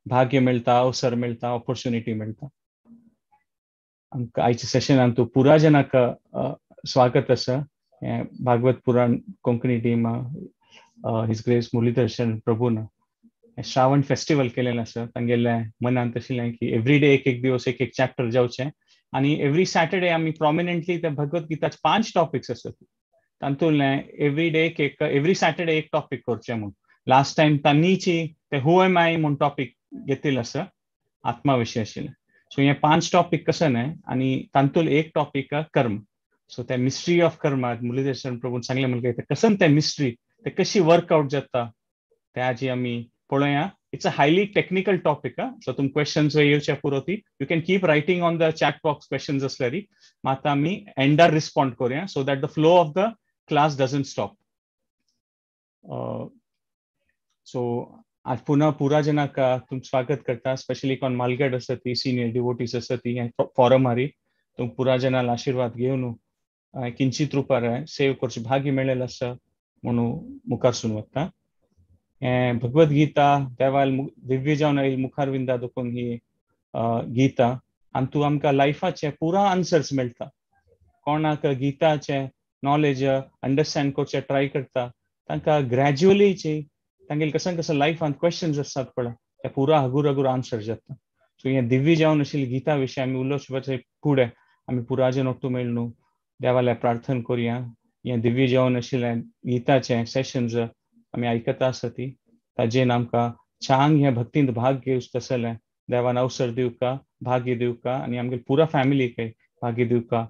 भाग्य मेळटा, अवसर मेळटा, ऑपॉर्च्युनिटी मेळटा. आमकां आयच्या सेशनान तूं पुरा जनाक स्वागत आसा. Bhagavat Purana Konkani team his grace Muralidhar Sharan प्रभून श्रावण फेस्टिवल केलेलें आसा. तांगेल्या मनांत आशिल्लें की एवरी डे एक एक दिवस एक एक चॅप्टर जावचें आनी एवरी सॅटर्डे आमी प्रोमिनंटली त्या भगवत गीताचे 5 टॉपिक्स आसात तातूंतलें एवरी डे एक एक एवरी सॅटर्डे एक टॉपिक करचें म्हूण. लास्ट टायम तांणीची ते हू एम I म्हूण टॉपिक घेतिल्लो आसा, आत्मा विशय आशिल्लें. सो हे 5 टॉपिक कशें न्हय आनी तातूंत एक टॉपिक कर्म. सो ते मिस्ट्री ऑफ कर्म मुरलीधर शरण प्रभून सांगलें म्हणजे ते कसन ते मिस्ट्री ते कशी वर्कआउट जाता त्याची आमी पळोवया. It's a highly technical topic. So तुम क्वेश्चन्स येवचे पुरो ती you can keep writing on the chat box questions असल्यारी मात आमी एंडार रिस्पॉन्ड करूया so that the flow of the class doesn't stop. So आज पुन्हा पुरा जनाक तुम स्वागत करता, स्पेशली कोण मालगड आसा ती सिनियर डिवोटीज आसा ती फॉरम हारी तुम पुरा जनाल आशिर्वाद घेवन किंचित रुपार सेव करचे भाग्य मेळ्ळेलें आसा म्हणून मुखार सून वता. भगवत गीता देवाल दिव्य जावन आयल मुखारविंदा देखून ही गीता आनी तूं आमकां लायफाचे पुरा आन्सर्स मेळटा. कोणाक गीताचे नॉलेज अंडरस्टँड करचे ट्राय करता तांकां ग्रॅज्युअलीची तांगेले कसं कसं लायफांत क्वेश्चन्स आसतात पळय ते पुरा हगूर हगूर आन्सर जाता. सो हें दिव्य जावन आशिल्ली गीता विशय आमी उलोवचे फुडें आमी पुराजन ओट्टू मेळ्ळू देवाल्या प्रार्थना करुया. हें दिव्य जावन आशिल्लें गीताचें सेशन्स आमी आयकता आसा ती ताजेन आमकां छांग हें भक्तींत भाग घेवचें तसलें देवान अवसर दिवका, भाग्य दिवका आनी आमगे पुरा फॅमिलीक भाग्य दिवका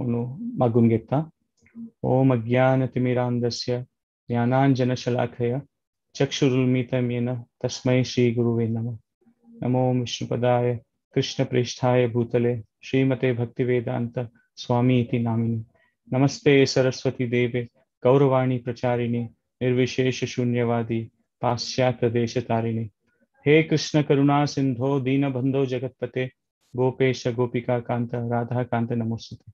म्हणून मागून घेता. ओम अज्ञानतिमिरांधस्य ज्ञानांजनशलाखय चक्षुरुन्मीलितं येन तस्मै श्री गुरुवे नमः. नमो विष्णुपदाय कृष्णप्रेष्ठाय भूतले श्रीमते भक्तिवेदांत स्वामी इति नामिने. नमस्ते सरस्वती देवे गौरवाणी प्रचारिणे निर्विशेष शून्यवादी पाश्चात्य देशतारिणे. हे कृष्ण करुणा सिंधो दीनबंधो जगत्पते गोपेश गोपिका कांत राधा कांत नमोस्तुते.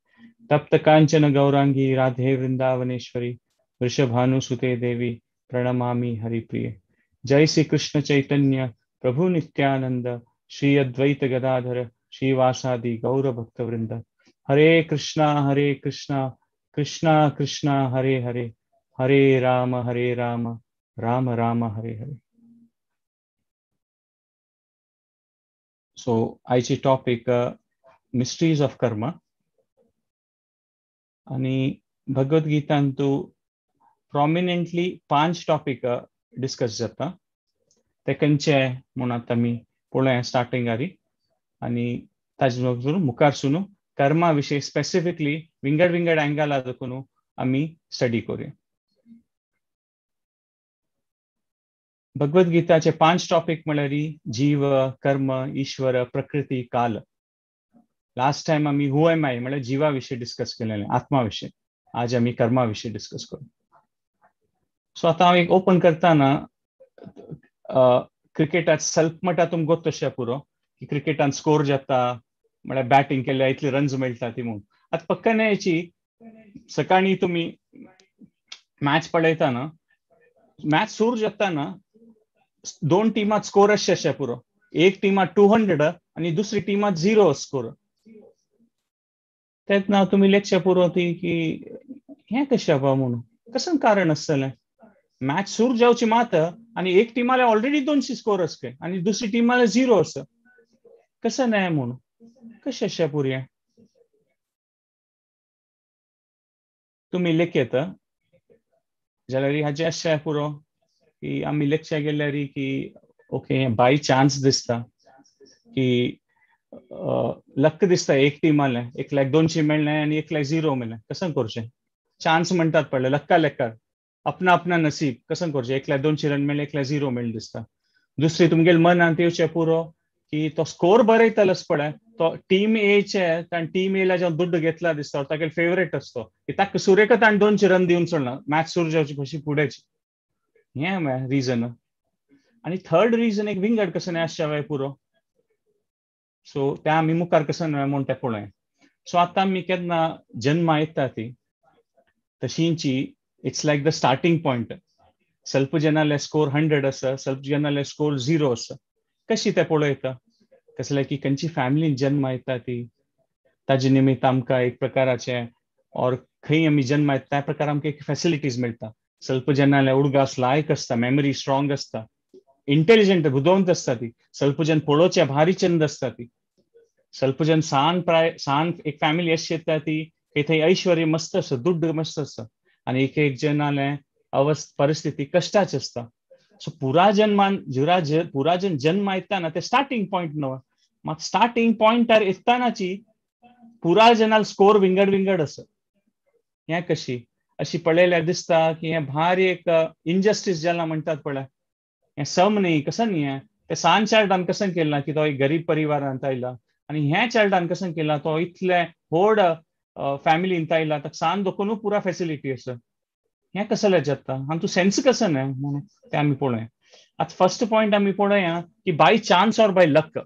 तप्त कांचन गौरांगी राधे वृंदावनेश्वरी वृषभानुसुते देवी प्रणमामि हरिप्रिये. जय श्री कृष्ण चैतन्य प्रभु नित्यानंद श्री अद्वैत गदाधर श्रीवासादि गौर भक्तवृंद. हरे कृष्णा कृष्णा कृष्णा हरे हरे, हरे राम राम राम हरे हरे. सो आयची टॉपिक मिस्ट्रीज ऑफ कर्म आनी भगवद गीतांतू प्रॉमिनंटली 5 टॉपिक डिस्कस जाता ते खंयचे म्हूण आतां आमी पळोवया स्टार्टिंगारी आनी ताजे मुखार सुनू कर्मा विशय स्पेसिफिकली विंगड विंगड अँगला देखून आमी स्टडी करूया. भगवद गीताचे 5 टॉपिक म्हळ्यार जीव, कर्म, ईश्वर, प्रकृती, काल. लास्ट टायम आमी हू एम I म्हळ्यार जिवा विशय डिस्कस केलेलें, आत्मा विशय. आज आमी कर्मा विशय डिस्कस करू. सो आतां हांव एक ओपन करतना क्रिकेटात सेल्फ म्हणटा तुमकां गोत तशें पुरो की क्रिकेटान स्कोर जाता म्हळ्यार बॅटींग केल्यार इतले रन्स मेळटा ती म्हूण. आतां पक्का न्हय सकाळीं तुमी मॅच पळयतना मॅच सुरू जाताना 2 टिमात स्कोर अशें अशें पुरो, एक टिमात 200 आनी दुसरी टिमात 0 स्कोर. तेन्ना तुमी लेखचे पुरो ती की हें कशें बाबा म्हणून कसं कारण आसतलें. मॅच सुरू जावची मात आनी एक टिमाले ऑलरेडी 200 स्कोर आसले आनी दुसरी टिमाले 0 आसा, कसं न्हय म्हणून कशें अशें पुरया. तुमी लेखयत जाल्यार हाजें अशें पुरो की आमी लेखच्या गेल्यार की ओके बाय चान्स दिसता की लक दिसता एक टिमालें एकल्याक 200 मेळ्ळें आनी एकल्याक 0 मेळ्ळें, कसं करचें. चान्स म्हणटात पडलें लक्का लेक्कार अपना अपना नसीब, कसं करचें. एकल्याक 200 रन मेळ्ळे एकल्याक 0 मेळ्ळें दिसता. दुसरी तुमगेले मनांत येवचें पुरो की तो स्कोर बरयतलोच पळय तो टीम एचे ताणें टीम एला जेन्ना दुड्ड घेतला दिसता तागेलो फेवरेट आसतो की ताका सुरेका ताणें 200 रन दिवन सोडला मॅच सुरू जावची कशी फुडेंची. हें रिजन. आनी थर्ड रिजन एक विंगड कसं न्हय आसचें हांवें पुरो. सो तें आमी मुखार कसं न्हय म्हूण तें पळोवया. सो आतां आमी केन्ना जन्मा येता ती तशींची it's like the starting point. ಸ್ವಲ್ಪ ಜನಾಲೆ ಸ್ಕೋರ್ 100 ಅಸ, ಸ್ವಲ್ಪ ಜನಾಲೆ ಸ್ಕೋರ್ 0 ಅಸ. कशी तें पळयता कसलें की खंयची फॅमिलीन जन्म येता ती ताजे निमित्त आमकां एक प्रकाराचें ऑर खंय आमी जन्म येता त्या प्रकार आमकां एक फेसिलिटीज मेळटा. स्वल्प जनाले उडगास लायक आसता, मेमरी स्ट्रॉंग आसता, इंटेलिजंट बुदवंत आसता ती. स्वल्प जन पळोवचे भारी चंद आसता ती. स्वल्प जन सान प्राय सान एक फॅमिली अशी येता ती थंय ऐश्वर्य मस्त आसा, दुड्ड मस्त आसता आनी एक एक जनाले अवस्थ परिस्थिती कश्टाची आसता. सो पुरा जन्मान पुरा जन जन्म येताना ते स्टार्टींग पॉयंट न्हय, मात स्टार्टींग पॉयंटार येतानाची पुरा जनाल स्कोर विंगड विंगड आसा. हें कशी अशी पळयल्यार दिसता की हें भारी एक इनजस्टीस जाला म्हणटात पळय, हें सम न्ही कसं न्ही. हें ते सान चार्ल्डान कसं केलां की तो एक गरीब परिवारांत आयला आनी हें चार्ल्डान कसं केलां तो इतले व्हड फॅमिलींत आयला, ताका सान दोकून पुरा फेसिलिटी आसा. हें कसलें जाता आनी तूं सेन्स कसं न्हय म्हणून तें आमी पळोवया. आतां फर्स्ट पॉयंट आमी पळोवया की by chance or by luck.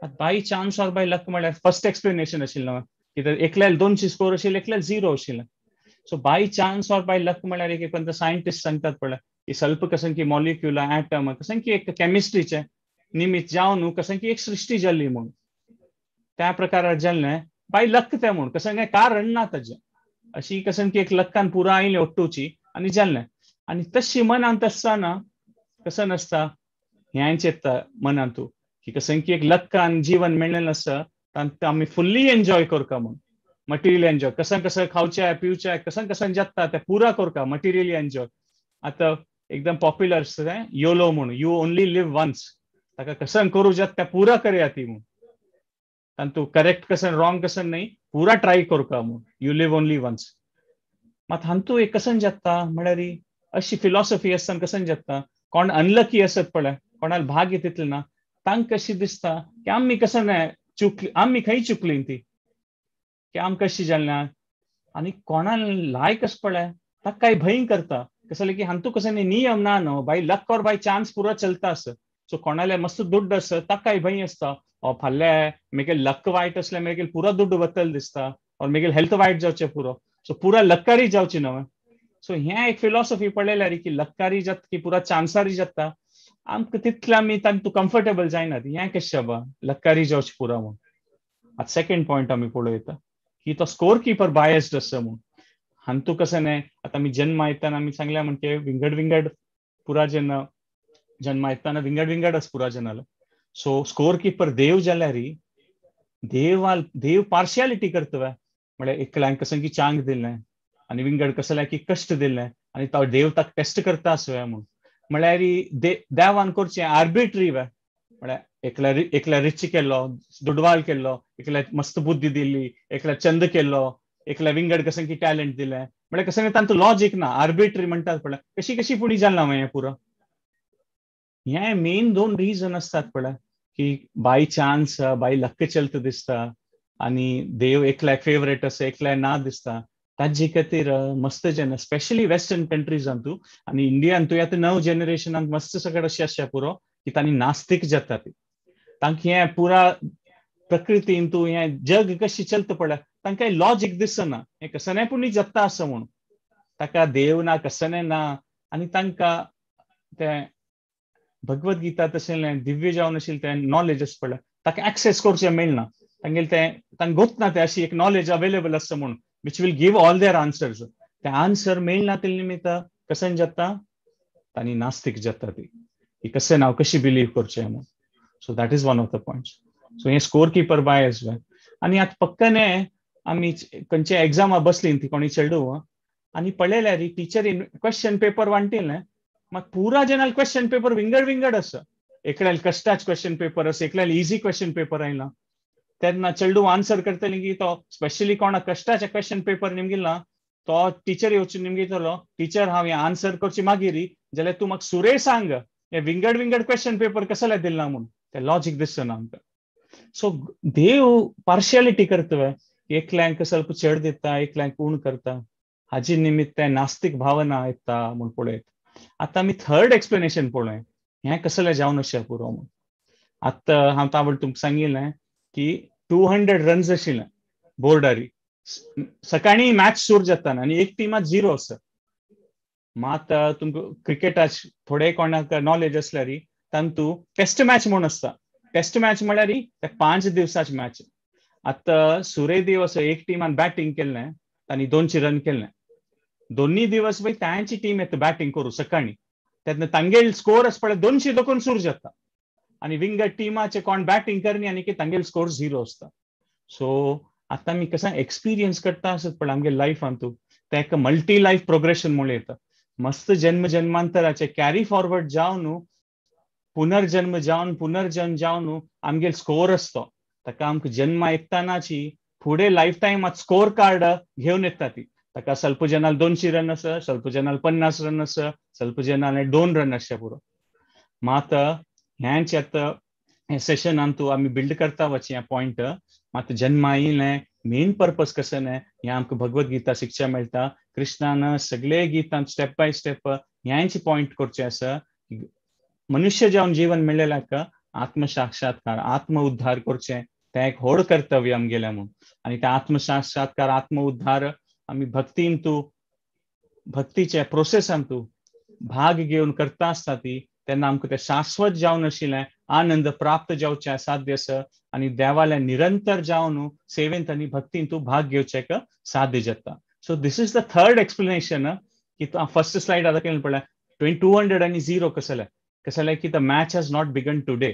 आतां by chance or by luck म्हळ्यार फर्स्ट एक्सप्लेनेशन आशिल्लें कित्याक एकल्याक 200 स्कोर आशिल्ले, एकल्याक 0 आशिल्लें. So by chance or by luck म्हळ्यार एक एक सायंटिस्ट सांगतात पळय की स्वल्प कसं की मॉलिक्युलर ॲटम कसं की एक केमिस्ट्रीचें निमित्त जावन कसं की एक सृश्टी जाल्ली म्हूण त्या प्रकारार जाल्लें बाय लक तें म्हूण कसं काय कारण ना ताजें, अशी कसं की एक लक्कान पुरा आयलें ओट्टूची आनी जाल्लें. आनी तशी मनांत आसतना कसं नासता हेंच येता मनांतू की कसं की एक लक्कान जीवन मेळ्ळें आसता तांकां आमी फुल्ली एन्जॉय करता म्हूण, मटेरियल एन्जॉय कसं कसं खावचें पिवचें कसं कसं जाता तें पुरा करता मटेरियली एन्जॉय. आतां एकदम पॉप्युलर आसता योलो म्हूण, you only live once, ताका कसं करूं जाता तें पुरा करया ती म्हूण, तांतू करेक्ट कसं रॉंग कसं न्ही पुरा ट्राय करता म्हूण, you live only once. मात हांतू एक कसं जाता म्हळ्यार अशी फिलॉसॉफी आसतना कसं जाता कोण अनलकी आसत पळय, कोणाक भाग्य तितलें ना, तांकां कशी दिसता की आमी कसं न्हय चुकली, आमी खंय चुकली ती की आमकां कशी जालें ना. आनी कोणाक लायक आसा पळय ताका काय भंय करता कसलें की हांतू कसं न्ही नियम ना न्हू, by luck or by chance पुरो चलता आसा. सो कोणाले मस्त दुड्ड आसा ताकाय भंय आसता फाल्यां मेगेल लक वायट आसल्यार मेगेल पुरो दुड्ड वतल दिसता ऑर मेगेल हेल्थ वायट जावचें पुरो, सो पुरा लक्कारी जावची न्हय. सो हें एक फिलॉसॉफी पळयल्यार की लक्कारी जाता की पुरा चान्सारी जाता आमकां तितलें आमी तांतूं कम्फर्टेबल जायना, हें कशें बाबा लक्कारी जावचें पुरो म्हूण. आतां सेकंड पॉयंट आमी पळोवया की तो स्कोर किपर बायस्ड आसा म्हूण. हांतू कसं न्हय आतां आमी जन्म येताना आमी सांगल्या म्हणजे विंगड विंगड पुरा जन जन्म येताना विंगड विंगड आसा पुरा जनाला. सो स्कोर किपर देव जाल्यार देवाल देव पार्शियलिटी करता म्हळ्यार एकल्यांक कसं की चांग दिलें आनी विंगड कसल्याक की कश्ट दिलें आनी तो देव ताका टेस्ट करता आसुया म्हूण. म्हळ्यार देवान करचें आर्बिट्री वे, म्हळ्यार एकल्या एकल्या रिच केल्लो, दुडवाल केल्लो, एकल्या मस्त बुद्धी दिली, एकल्या चंद केल्लो, एकल्या विंगड कसं की टॅलंट दिलें, म्हळ्यार कसं तांतूं लॉजीक ना, आर्बिट्री म्हणटात पळय कशी कशी फुडें जालें ना हें पुरो. हें मेन दोन रिजन आसतात पळय की बाय चान्स बाय लक चलता दिसता आनी देव एकल्याक फेवरेट आसा एकल्याक ना दिसता. ताजे खातीर मस्त जन स्पेशली वेस्टर्न कंट्रीजांतू आनी इंडियांतूय आतां नव जनरेशनांत मस्त सगळें अशें आसा पुरो की तांणी नास्तीक जाता ती, तांकां हें पुरा प्रकृतींतू हें जग कशें चलता पळय तांकां लॉजीक दिसना, हें कसलें पूण जाता आसा म्हूण, ताका देव ना कसलें ना. आनी तांकां तें भगवद गीता तशें दिव्य जावन आशिल्लें तें नॉलेज आसा पळय ताका एक्सेस करचें मेळना, तांगेलें तें तांकां गोतना तें अशी एक नॉलेज अवेलेबल आसा म्हूण which will give all their answers. ते आन्सर मेळना ते निमित्त कशें जाता तांणी नास्तीक जाता ती की कशें हांव कशी बिलीव करचें म्हूण. So that is one of the points. So हें स्कोर किपर बायस. आनी आतां पक्कने आमी खंयच्या एग्जामा बसली ती कोणी चेडूं आनी पळयल्यार टिचरीन क्वेश्चन पेपर वांटिल्लें, मात पुरा जनाल क्वेश्चन पेपर विंगड विंगड आसा, एकल्यान कश्टाच क्वेश्चन पेपर आसा, एकल्यान इजी क्वेश्चन पेपर आयला. तेन्ना चेडूं आन्सर करतलें की तो स्पेशली कोणा कश्टाचे क्वेश्चन पेपर निमगिला तो टिचर येवचे निमगितलो, टिचर हांव हें आन्सर करची मागीर जाल्यार तूं म्हाका सुरे सांग हें विंगड विंगड क्वेश्चन पेपर कसले दिला म्हूण, तें लॉजीक दिसना आमकां. सो देव पार्शियलिटी करता, एकल्यांक स्वल्प चड दिता एकल्यांक उण करता, हाजी निमित्त नास्तीक भावना येता म्हूण पळयत. आतां आमी थर्ड एक्सप्लेनेशन पळोवया हें कसलें जावन अशें पुरो म्हूण. आतां हांव तावळ तुमकां सांगिल्लें की 200 रन्स आशिल्लें बोर्डारी, सकाळीं मॅच सुरू जाता आनी एक टिमात 0 आसा. मात तुमकां क्रिकेटाच थोडे कोणाक नॉलेज आसल्यार तांतू टेस्ट मॅच म्हूण आसता. टेस्ट मॅच म्हळ्यार ते 5 दिवसाची मॅच. आतां सुरेदेव असो एक टिमान बॅटींग केल्लें आनी 200 रन केल्लें. दोन्ही दिवस पळय तांची टीम येता बॅटींग करूं सकाळी, तेन्ना तांगेल स्कोर आसा पळय 200 दोकून सुरू जाता आनी विंगड टिमाचे कोण बॅटींग करनी आनी की तांगेल स्कोर 0 आसता. सो आतां आमी कसो एक्सपिरियन्स करता आसत पळय आमगे लायफान तूं तें एक मल्टी लायफ प्रोग्रेशन म्हूण येता. मस्त जन्म जन्मांतराचे कॅरी फॉरवर्ड जावन पुनर्जन्म जावन पुनर्जन्म जावन आमगेल स्कोर आसतो. ताका आमकां जन्मा येतानाची फुडें लायफ टायमात स्कोर कार्ड घेवन येता ती. ताका स्वल्प जनाल 200 रन आसा, स्वल्प जनाल 50 रन आसा, स्वल्प जनाल 2 रन आसचे पुरो. मात ह्याच आतां हे सेशनान तूं आमी बिल्ड करता वचें ह्या पॉयंट. मात जन्मा येयलें मेन पर्पज कसो न्हय हें आमकां भगवद गीता शिक्षा मेळटा. कृष्णान सगळे गीतान स्टेप बाय स्टेप ह्यांचे पॉयंट करचें आसा. मनुष्य जावन जीवन मेळ्ळें आत्मसाक्षात्कार आत्म उद्धार करचें तें एक व्हड कर्तव्य आमगेलें म्हूण. आनी तें आत्मसाक्षात्कार आत्म उद्धार आमी भक्तीन तूं भक्तीच्या प्रोसेसान तूं भाग घेवन करता आसता ती तेन्ना आमकां तें शाश्वत जावन आशिल्लें आनंद प्राप्त जावचें साध्य आसा आनी देवाल्या निरंतर जावन सेवेंत आनी भक्तीन तूं भाग घेवचें साध्य जाता. So this is the third explanation की तूं फर्स्ट स्लायड आतां केलें पळय 200 आनी 0 कसलें कसलें की the match has not begun today.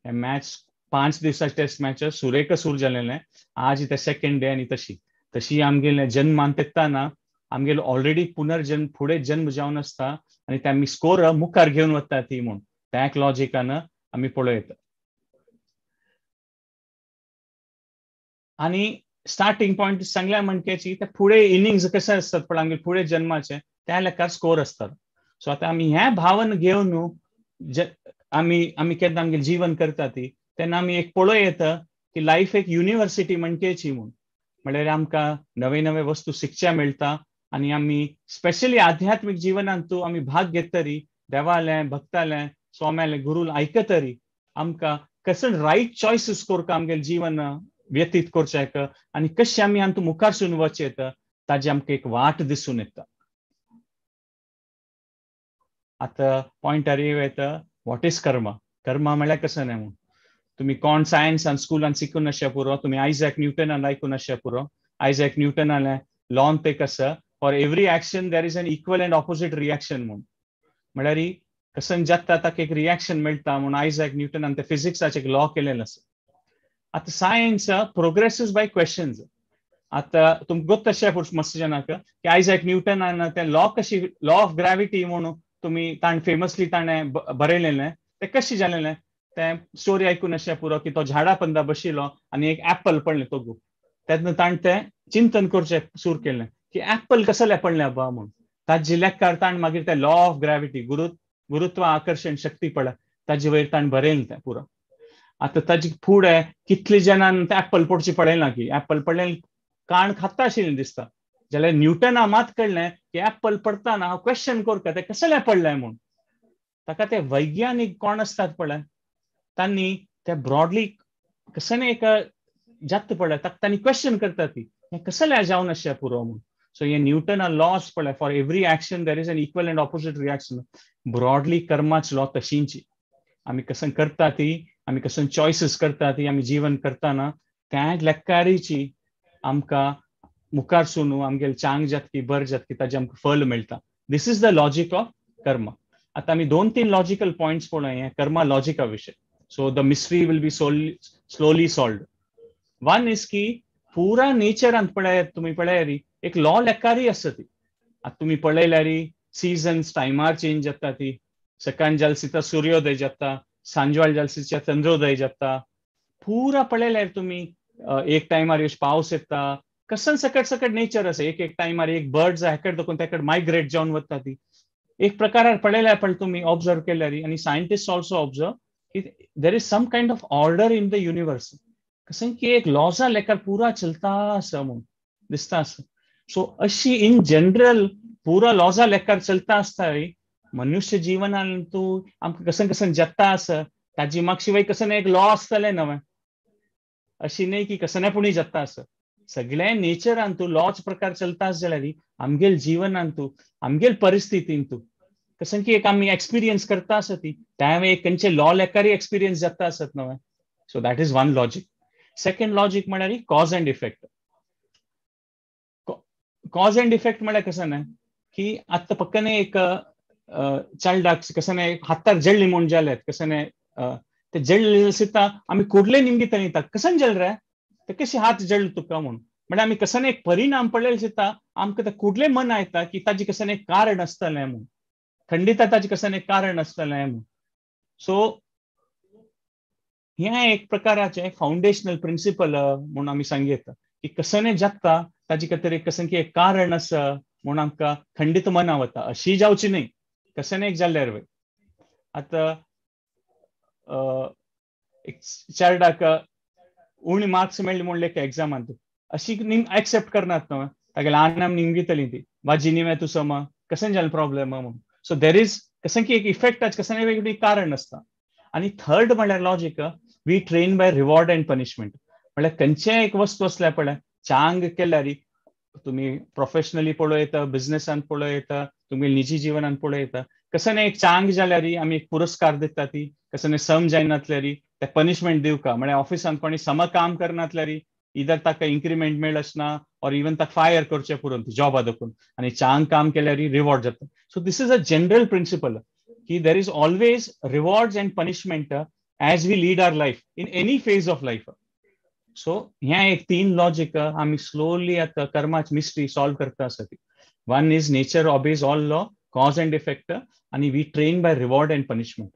हे मॅच 5 दिवसाचे टेस्ट मॅच सुरेक सूर जालेलें आज ते सेकंड डे. आनी तशी तशी आमगेलें जन्मान तेत्ताना आमगेलो ऑलरेडी पुनर्जन्म फुडें जन्म जावन आसता आनी ते आमी स्कोर मुखार घेवन वता ती म्हूण त्या एक लॉजिकान आमी पळयता. आनी स्टार्टींग पॉयंट सांगल्या म्हणक्याची ते फुडें इनिंग्स कशें आसतात पळय आमगे फुडें जन्माचे त्या लेखार स्कोर आसतात. सो आतां आमी हें भावन घेवन आमी आमी केन्ना आमगेलें जीवन करता ती तेन्ना आमी एक पळोवं येता की लायफ एक युनिवर्सिटी म्हणकेची म्हूण. म्हणल्यार आमकां नवे नवे वस्तू शिकच्या मेळटा आनी आमी स्पेशली आध्यात्मीक जिवनांत तूं आमी भाग घेतरी देवालें भक्तालें स्वाम्यालें गुरूल आयकतरी आमकां कसं रायट चॉयसीस करता आमगेलें जीवन व्यतीत करचें आनी कशें आमी आमकां मुखार सून वचें येता ताजी आमकां एक वाट दिसून येता. आतां पॉयंटार येता what is कर्मा. कर्मा म्हळ्यार कसं न्हय म्हूण तुमी कोण सायन्सान स्कुलान शिकून आसचे पुरो, तुमी आयझॅक न्यूटनान आयकून आसचे पुरो. आयझॅक न्यूटनालें लॉन ते कसं for every action there is an equal and opposite reaction म्हूण. म्हळ्यार कसं जाता ताका एक रिएक्शन मेळटा म्हूण आयझॅक न्यूटनान ते फिजिक्साचें एक लॉ केलेलें आसा. आतां सायन्स प्रोग्रेसीस बाय क्वेश्चन्स. आतां तुमकां गोत्त अशें मस्त जनाक की आयझॅक न्यूटनान ते लॉ कशी लॉ ऑफ ग्रॅविटी म्हणून तुमी ताणें फेमसली ताणें बरयलेलें तें कशें जालेलें तें स्टोरी आयकून अशें पुरो की तो झाडा पंदा बशिल्लो आनी एक एप्पल पडलें तोगू तेन्ना ताणें तें चिंतन करचें सुरू केलें की एप्पल कसलें पडलें आबा म्हूण. ताजे लेखार ताणें मागीर तें लॉ ऑफ ग्रॅविटी गुरुत्व आकर्शण शक्ती पडल्या ताजे वयर ताणें बरयलें तें पुरो. आतां ताजे फुडें कितले जाणान तें एप्पल पडचें पळयलां की एप्पल पडलें काण खाता आशिल्लें दिसता जाल्यार न्यूटना मात कळ्ळें की एप्पल पडटाना हांव क्वेश्चन करता तें कसलें पडलें म्हूण. ताका ते वैज्ञानीक कोण आसतात पळय तांणी ते ब्रॉडली कसलें एक जात पळय ताका तांणी क्वेश्चन करता ती हें कसलें जावन आसचें पुरो म्हूण. सो हे न्यूटना लॉस पळय for every action there is an equal and opposite reaction. Broadly कर्माच law तशींची आमी कसं करता ती आमी कसं चॉयसीस करता ती आमी जीवन करताना त्या लेखारीची आमकां मुखार सून आमगेले चांग जातकी बर जातकी ताजें आमकां फल मेळटा. This is the logic of karma. आतां आमी 2-3 लॉजिकल पॉयंट्स पळोवया कर्मा लॉजिका विशय. So the mystery will be slowly solved. One is की पुरा नेचरांत पळयात तुमी पळयात एक लॉ लेखारी आसा ती. आतां तुमी पळयल्यार सिजन्स टायमार चेंज जाता ती. सकाळ जालसीता सुर्योदय जाता, सांजवाळ जालसीच्या चंद्रोदय जाता. पुरा पळयल्यार तुमी एक टायमार पावस येता कसन सकट सकट नेचर आसा. एक एक टायमार एक बर्ड्स हेकड दोकून तेकड मायग्रेट जावन वता ती. एक प्रकारार पळयल्यार पण तुमी ऑब्जर्व केल्यार आनी सायंटिस्ट ऑल्सो ऑब्जर्व की there is some kind of order in the universe. कसं की एक लॉजा लेखार पुरा चलता आसा म्हूण दिसता आसा. सो अशी इन जनरल पुरा लॉजा लेखार चलता आसता मनुष्य जीवनान तूं आमकां कसन कसन जगता आसा ताजी मागशी वय कसन एक लॉ आसतलें नवें. अशी न्हय की कसने पुणी जगता आसा. सगळ्या नेचरान तूं लॉच प्रकार चलता आस जाल्यार आमगेल जीवनान तूं आमगेल परिस्थितीन तूं कसं की एक आमी एक्सपिरियन्स करता आसत ती त्या एक खंयचे लॉ लेकारी एक्सपिरियन्स जाता आसत न्हय. So that is one logic. Second logic म्हळ्यार cause and effect. Cause and effect म्हळ्यार कसं न्हय की आतां पक्कने एक चेल्डाक कसं न्हय हातार जळ्ळी म्हूण जाल्यात कसं न्हय ते जळ्ळे सिता आमी कुडले निमगिता न्ही कसन जळ रे ते कशे हात जळ तुका म्हूण म्हळ्यार आमी कसं एक परिणाम पडलेले दिसता आमकां ते कुडले मन येता की ताजे कसं एक कारण आसतलें म्हूण, खंडित ताजे कसं एक कारण आसतलें म्हूण. सो हें एक प्रकाराचें फावंडेशनल प्रिंसिपल म्हूण आमी सांगयता की कसं जाता ताजे खातीर एक कसं की एक कारण आसा म्हूण आमकां खंडीत मना वता. अशी जावची न्हय कसं एक जाल्यार वय. आतां एक चेरडाक उणे मार्क्स मेळ्ळे म्हूण लेखा एग्जामांत अशी एक्सेप्ट करनात न्हय, तागेले आनाम निमगितली ती भाजी निवे तूं समा कशें जालें प्रॉब्लेम म्हणून. सो there is कसं की एक इफेक्ट कसं वेगवेगळी कारण आसता. आनी थर्ड म्हळ्यार logic we train by reward and punishment. म्हळ्यार खंयचेय एक वस्तू आसल्यार पळय चांग केल्यार तुमी प्रोफेशनली पळोवं येता, बिजनेसान पळोवं येता, तुमी निजी जिवनान पळोवं येता, कसं एक चांग जाल्यार आमी एक पुरस्कार दिता ती, कसं सम जायनातल्यार ते पनिशमेंट दिवका. म्हळ्यार ऑफिसान कोणी सम काम करनातल्यार इधर ताका इन्क्रीमेंट मेळना ऑर इवन ताका फायर करचें पुरो जॉबा दाखोवन, आनी चांग काम केल्यार रिवॉर्ड जाता. So this is a general principle की there is always rewards and punishment as we lead our life in any phase of life. So हें एक तीन लॉजीक आमी स्लोली आतां कर्माची मिस्ट्री सॉल्व करता आसा ती. One is nature obeys all law, cause and effect, आनी we train by reward and punishment.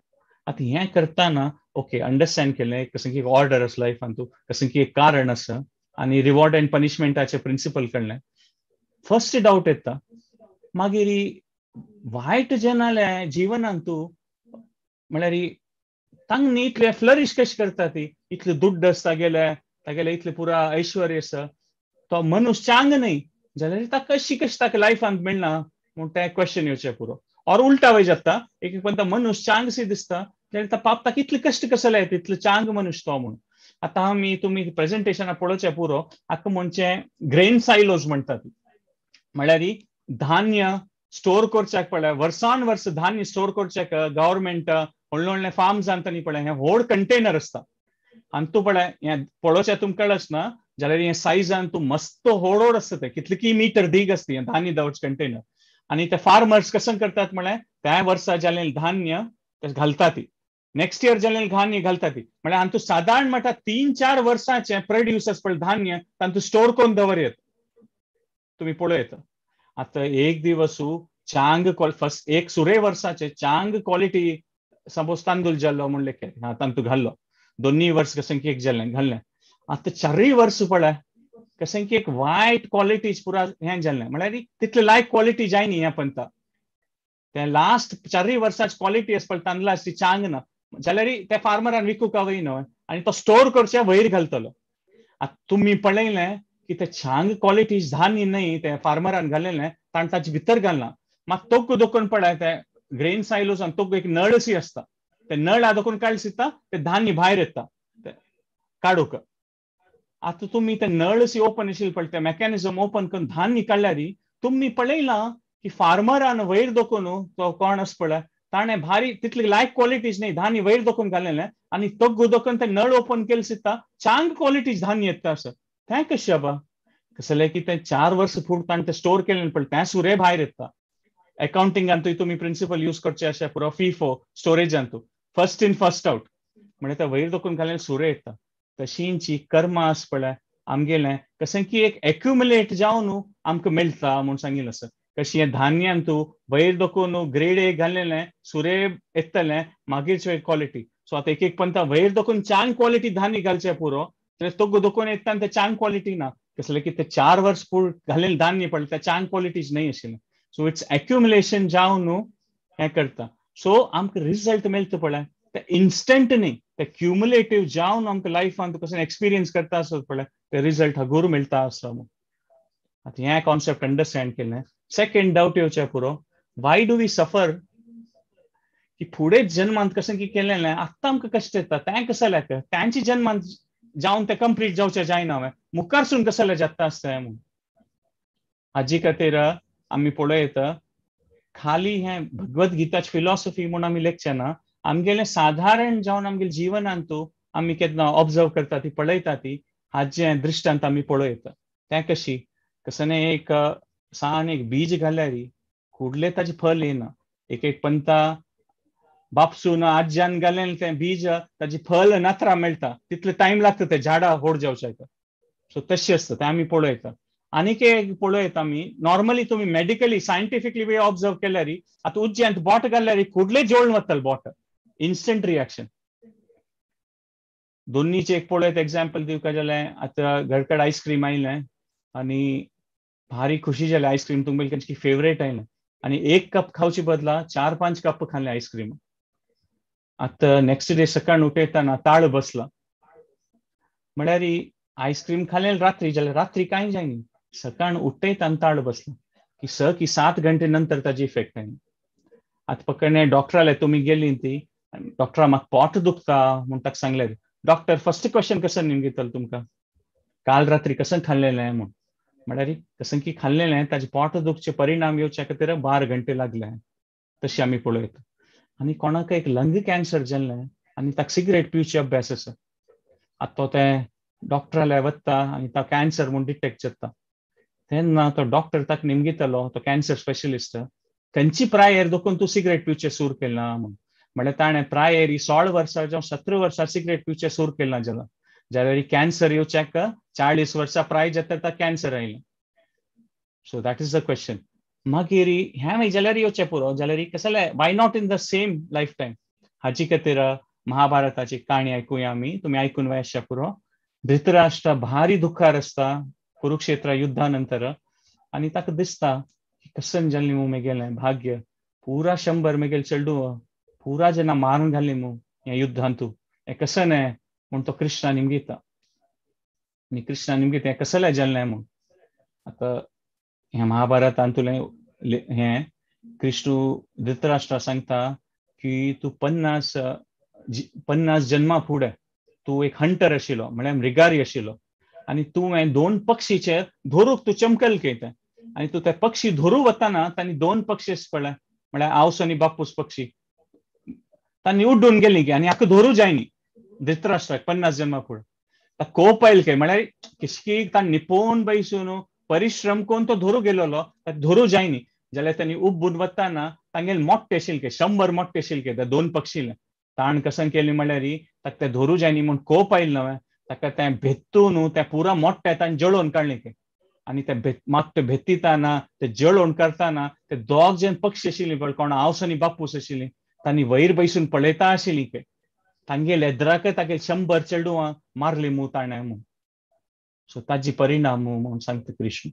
आतां हें करतना ओके अंडरस्टँड केलें कसं की ऑर्डर आसा लायफान, तूं कसं की एक कारण आसा आनी रिवॉर्ड अँड पनिशमेंटाचें प्रिंसिपल कळ्ळें. फर्स्ट डावट येता मागीर वायट जनाले जिवनान तूं म्हळ्यार तांकां इतले फ्लरीश कशें करता ती, इतले दुड्ड आसता गेले तागेले इतले पुरा ऐश्वर्य आसा, तो मनुष्य चांग न्हय जाल्यार ताका कशी कशी ताका लायफांत मेळना म्हूण तें क्वेश्चन येवचें पुरो. ऑर उल्टा वय जाता एक एक पण मनुष्य चांग सी दिसता जाल्यार तो पाप ताका इतले कश्ट कसले येता, इतले चांग मनुष्य तो म्हूण. आतां आमी तुमी प्रेजेंटेशना पळोवचें पुरो हाका म्हणचें ग्रेन सायलोज म्हणटात. म्हळ्यार धान्य स्टोर करच्याक पळय वर्सान वर्स धान्य स्टोर करच्याक गव्हर्मेंट व्हडले व्हडले फार्म्स न्ही पळय हें व्हड कंटेनर आसता आनी तूं पळय हें पळोवचें तुमकां कळच ना जाल्यार हें सायजान तूं मस्त व्हड व्हड आसता तें कितले मिटर दीग आसता हें धान्य दवरचें कंटेनर. आनी ते फार्मर्स कशें करतात म्हळ्यार त्या वर्सा जालें धान्य ते घालता ती, नेक्स्ट इयर जालें धान्य घालता ती, म्हळ्यार आनी तूं सादारण म्हणटा 3-4 वर्सांचें प्रोड्यूस आसा पळय धान्य तांतूं स्टोर करून दवर येता तुमी पळोवं येता. आतां एक दिवस चांग फर्स्ट एक सुरे वर्साचे चांग क्वॉलिटी सपोज तांदूळ जालो म्हूण लेखे हा तांतूं घाल्लो दोनूय वर्स कशें की एक जालें घाल्लें. आतां 4 वर्स पळय कशें की एक वायट क्वॉलिटी पुरा हें जालें म्हळ्यार तितले लायक क्वॉलिटी जायनी हें पंता तें लास्ट 4 वर्साची क्वॉलिटी आसा पळय तांदळाची ती चांग ना जाल्यार त्या फार्मरान विकूंक वय न्हय आनी तो स्टोर करचे वयर घालतलो. आतां तुमी पळयलें की ते चांग क्वॉलिटी धान्य न्हय ते फार्मरान घालेलें ताणें ताचे भितर घालना मात तोक्क दोकून पळय ते ग्रेन सायलोज आनी तोक्क एक नळ सी आसता ते नळ दोकून काडले दिसता ते धान्य भायर येता काडूंक. आतां तुमी ते नळ सी ओपन आशिल्ले पळय ते मॅकॅनिजम ओपन करून धान्य काडल्यार तुमी पळयलां की फार्मरान वयर दोकून तो कोण आसा पळय ताणें भारी तितली लायक क्वॉलिटीज न्हय धान्य वयर दोकून घालेलें आनी तोग्गू दोकून ते नळ ओपन केले दिसता चांग क्वॉलिटीज धान्य येता आसा. तें कशें बाबा कसलें की तें 4 वर्स फूड ताणें तें स्टोर केलें पळय तें सुरे भायर येता. अकाउंटिंगान तुमी प्रिंसिपल यूज करचें अशें पुरो फिफो स्टोरेजान तूं फर्स्ट इन फर्स्ट आवट म्हणजे ते वयर दोकून घालें सुरे येता. तशींची कर्मां आसा पळय आमगेलें कशें की एक एक्युमुलेट जावन आमकां मेळटा म्हूण सांगिल्लें आसा. कशी हें धान्यान तूं वयर दोकून ग्रेड एक घालेलें सुरे येतलें मागीर क्वॉलिटी. सो आतां एक एक पंता वयर दोकून चांग क्वॉलिटी धान्य घालचें पुरो जाल्यार तोग्गो दोकून येता आनी तें चांग क्वॉलिटी ना कसलें की ते 4 वर्स पूर घालेलें धान्य पळय तें चांग क्वॉलिटीज न्हय आशिल्लें. सो it's accumulation जावन हें करता. सो आमकां रिजल्ट मेळटा पळय ते इन्स्टंट न्हय ते क्युमुलेटीव जावन आमकां लायफान कशें एक्सपिरियन्स करता आसत पळय ते रिजल्ट हगूर मेळटा आसा म्हूण. आतां हें कॉन्सेप्ट अंडरस्टँड केलें. सेकंड डावट येवचें पुरो why do we सफर की फुडें जन्मांत कशें की केलें आतां आमकां कश्ट येता तें कसलें तांचे जन्मांत जावन तें कंप्लीट जावचें जायना हांवें मुखारसून कसलें जाता आसता म्हूण. हाजी खातीर आमी पळोवं येता खाली हें भगवद गीताची फिलॉसॉफी म्हूण आमी लेखचे ना, आमगेलें साधारण जावन आमगेले जिवनांत आमी केन्ना ऑब्जर्व करता ती पळयता ती हाजें दृश्टांत आमी पळयता. तें कशी कसने एक सान एक बीज घाल्यार कुडले ताजें फल येना. एक एक पंता बापसून आज्यान घालें तें बीज ताजें फल नात्रा मेळटा, तितले टायम लागता तें झाडां व्हड जावच्याक. सो तशें आसता तें आमी पळयता. आनीक एक पळयता आमी नॉर्मली तुमी मेडिकली सायंटिफिकली बी ऑब्जर्व केल्यार आतां उज्यांत बोट घाल्यार कुडले जोडून वतले बोट, इन्स्टंट रिएक्शन. दोन्नीचे एक पळयत एग्जाम्पल दिवका जाल्यार आतां घरकड आयस्क्रीम आयलें आनी भारी खुशी जाली, आयस्क्रीम तुमगेली कंची फेवरेट आयलें आनी एक कप खावचे बदला 4-5 कप खाल्लें आयस्क्रीम. आतां नेक्स्ट डे सकाळ उठयतना ताळ बसला, म्हळ्यार आयस्क्रीम खालें रात्री जाल्यार रात्री कांय जायना, सकाळ उठयतना ताळ बसला की 6 की 7 घंटे नंतर ताजी इफेक्ट आयली. आतां पकडणे डॉक्टराले तुमी गेली ती, डॉक्टरा म्हाका पोट दुखता म्हूण ताका सांगलें. डॉक्टर फर्स्ट क्वेश्चन कसं निमगितलो तुमकां, काल रात्री कसं खाल्लेलें म्हूण, म्हळ्यार कसं की खाल्लेलें ताजे पोट दुखचे परिणाम येवच्या खातीर 12 घंटे लागले. तशें आमी पळयता. आनी कोणाक एक लंग कॅन्सर जाल्लें आनी ताका सिगरेट पिवचे अभ्यास आसा, आतां तो तें डॉक्टराले वता आनी तो कॅन्सर म्हूण डिटेक्ट जाता, तेन्ना तो डॉक्टर ताका निमगितलो, तो कॅन्सर स्पेशलिस्ट, खंयची प्रायर दोखून तूं सिगरेट पिवचें सूर केलां म्हूण. म्हळ्यार ताणें प्रायर 16 वर्सां जावं 17 वर्सां सिगरेट पिवचें सूर केलां जाल्यार, जाल्यार कॅन्सर येवच्याक 40 वर्सां प्राय जाता ताका कॅन्सर आयलें. So that is the question. मागीर हें जाल्यार येवचें पुरो, जाल्यार कसलें why not in the same life time. हाजी खातीर महाभारताची काणी आयकुया आमी, तुमी आयकून वयशा पुरो. धृतराष्ट्र भारी दुखार आसता कुरुक्षेत्र युद्धा नंतर आनी ताका दिसता की कसन जाल्ली मू मेगेलें भाग्य, पुरा 100 मेगेले चेडूं पुरा जेन्ना मारून घाली मू ह्या युद्धांतू, हें कसन हें म्हूण तो कृष्णा निमगिता. आनी कृष्णा निमगिता हें कसलें जाल्लें म्हूण. आतां ह्या महाभारतांतुलें हें कृष्ण धृतराष्ट्रा सांगता की तूं 50 जन्मा फुडें तूं एक हंटर आशिल्लो, म्हळ्यार मृगारी आशिल्लो आनी तुवें 2 पक्षीचे धरूक तूं चमकल केलें आनी तूं ते पक्षी धरू वतना तांणी 2 पक्षी पळय, म्हळ्यार आवस आनी बापूस पक्षी, तांणी उड्डून गेली की आनी हाका धरू जायनी. धृतराष्ट्राक 50 जन्मा फुडें ताका कोप आयल काय, म्हळ्यार किशकी ताण निपोवन बैसून परिश्रम करून तो धरू गेलोलो, ताका धरू जायनी जाल्यार तांणी उब्बून वतना तांगेले मोट्टे आशिल्ले, 100 मोट्टे आशिल्ले त्या 2 पक्षीले. ताण कसन केली म्हळ्यार ताका ते धरू जायनी म्हूण कोप आयल न्हय, ताका तें भेत्तून तें पुरा मोट्टे ताणें जळोवन काडलें की आनी ते मागते भेत्तिताना ते जळोवन करतना ते 2 जण पक्षी आशिल्ली पळय, कोण आवस आनी बापूस आशिल्ली, तांणी वयर बैसून पळयता आशिल्ली की तांगेले एद्राक तागेले 100 चेडवां मारली मू ताणें म्हूण. सो ताजी परिणाम म्हूण सांगता कृष्ण.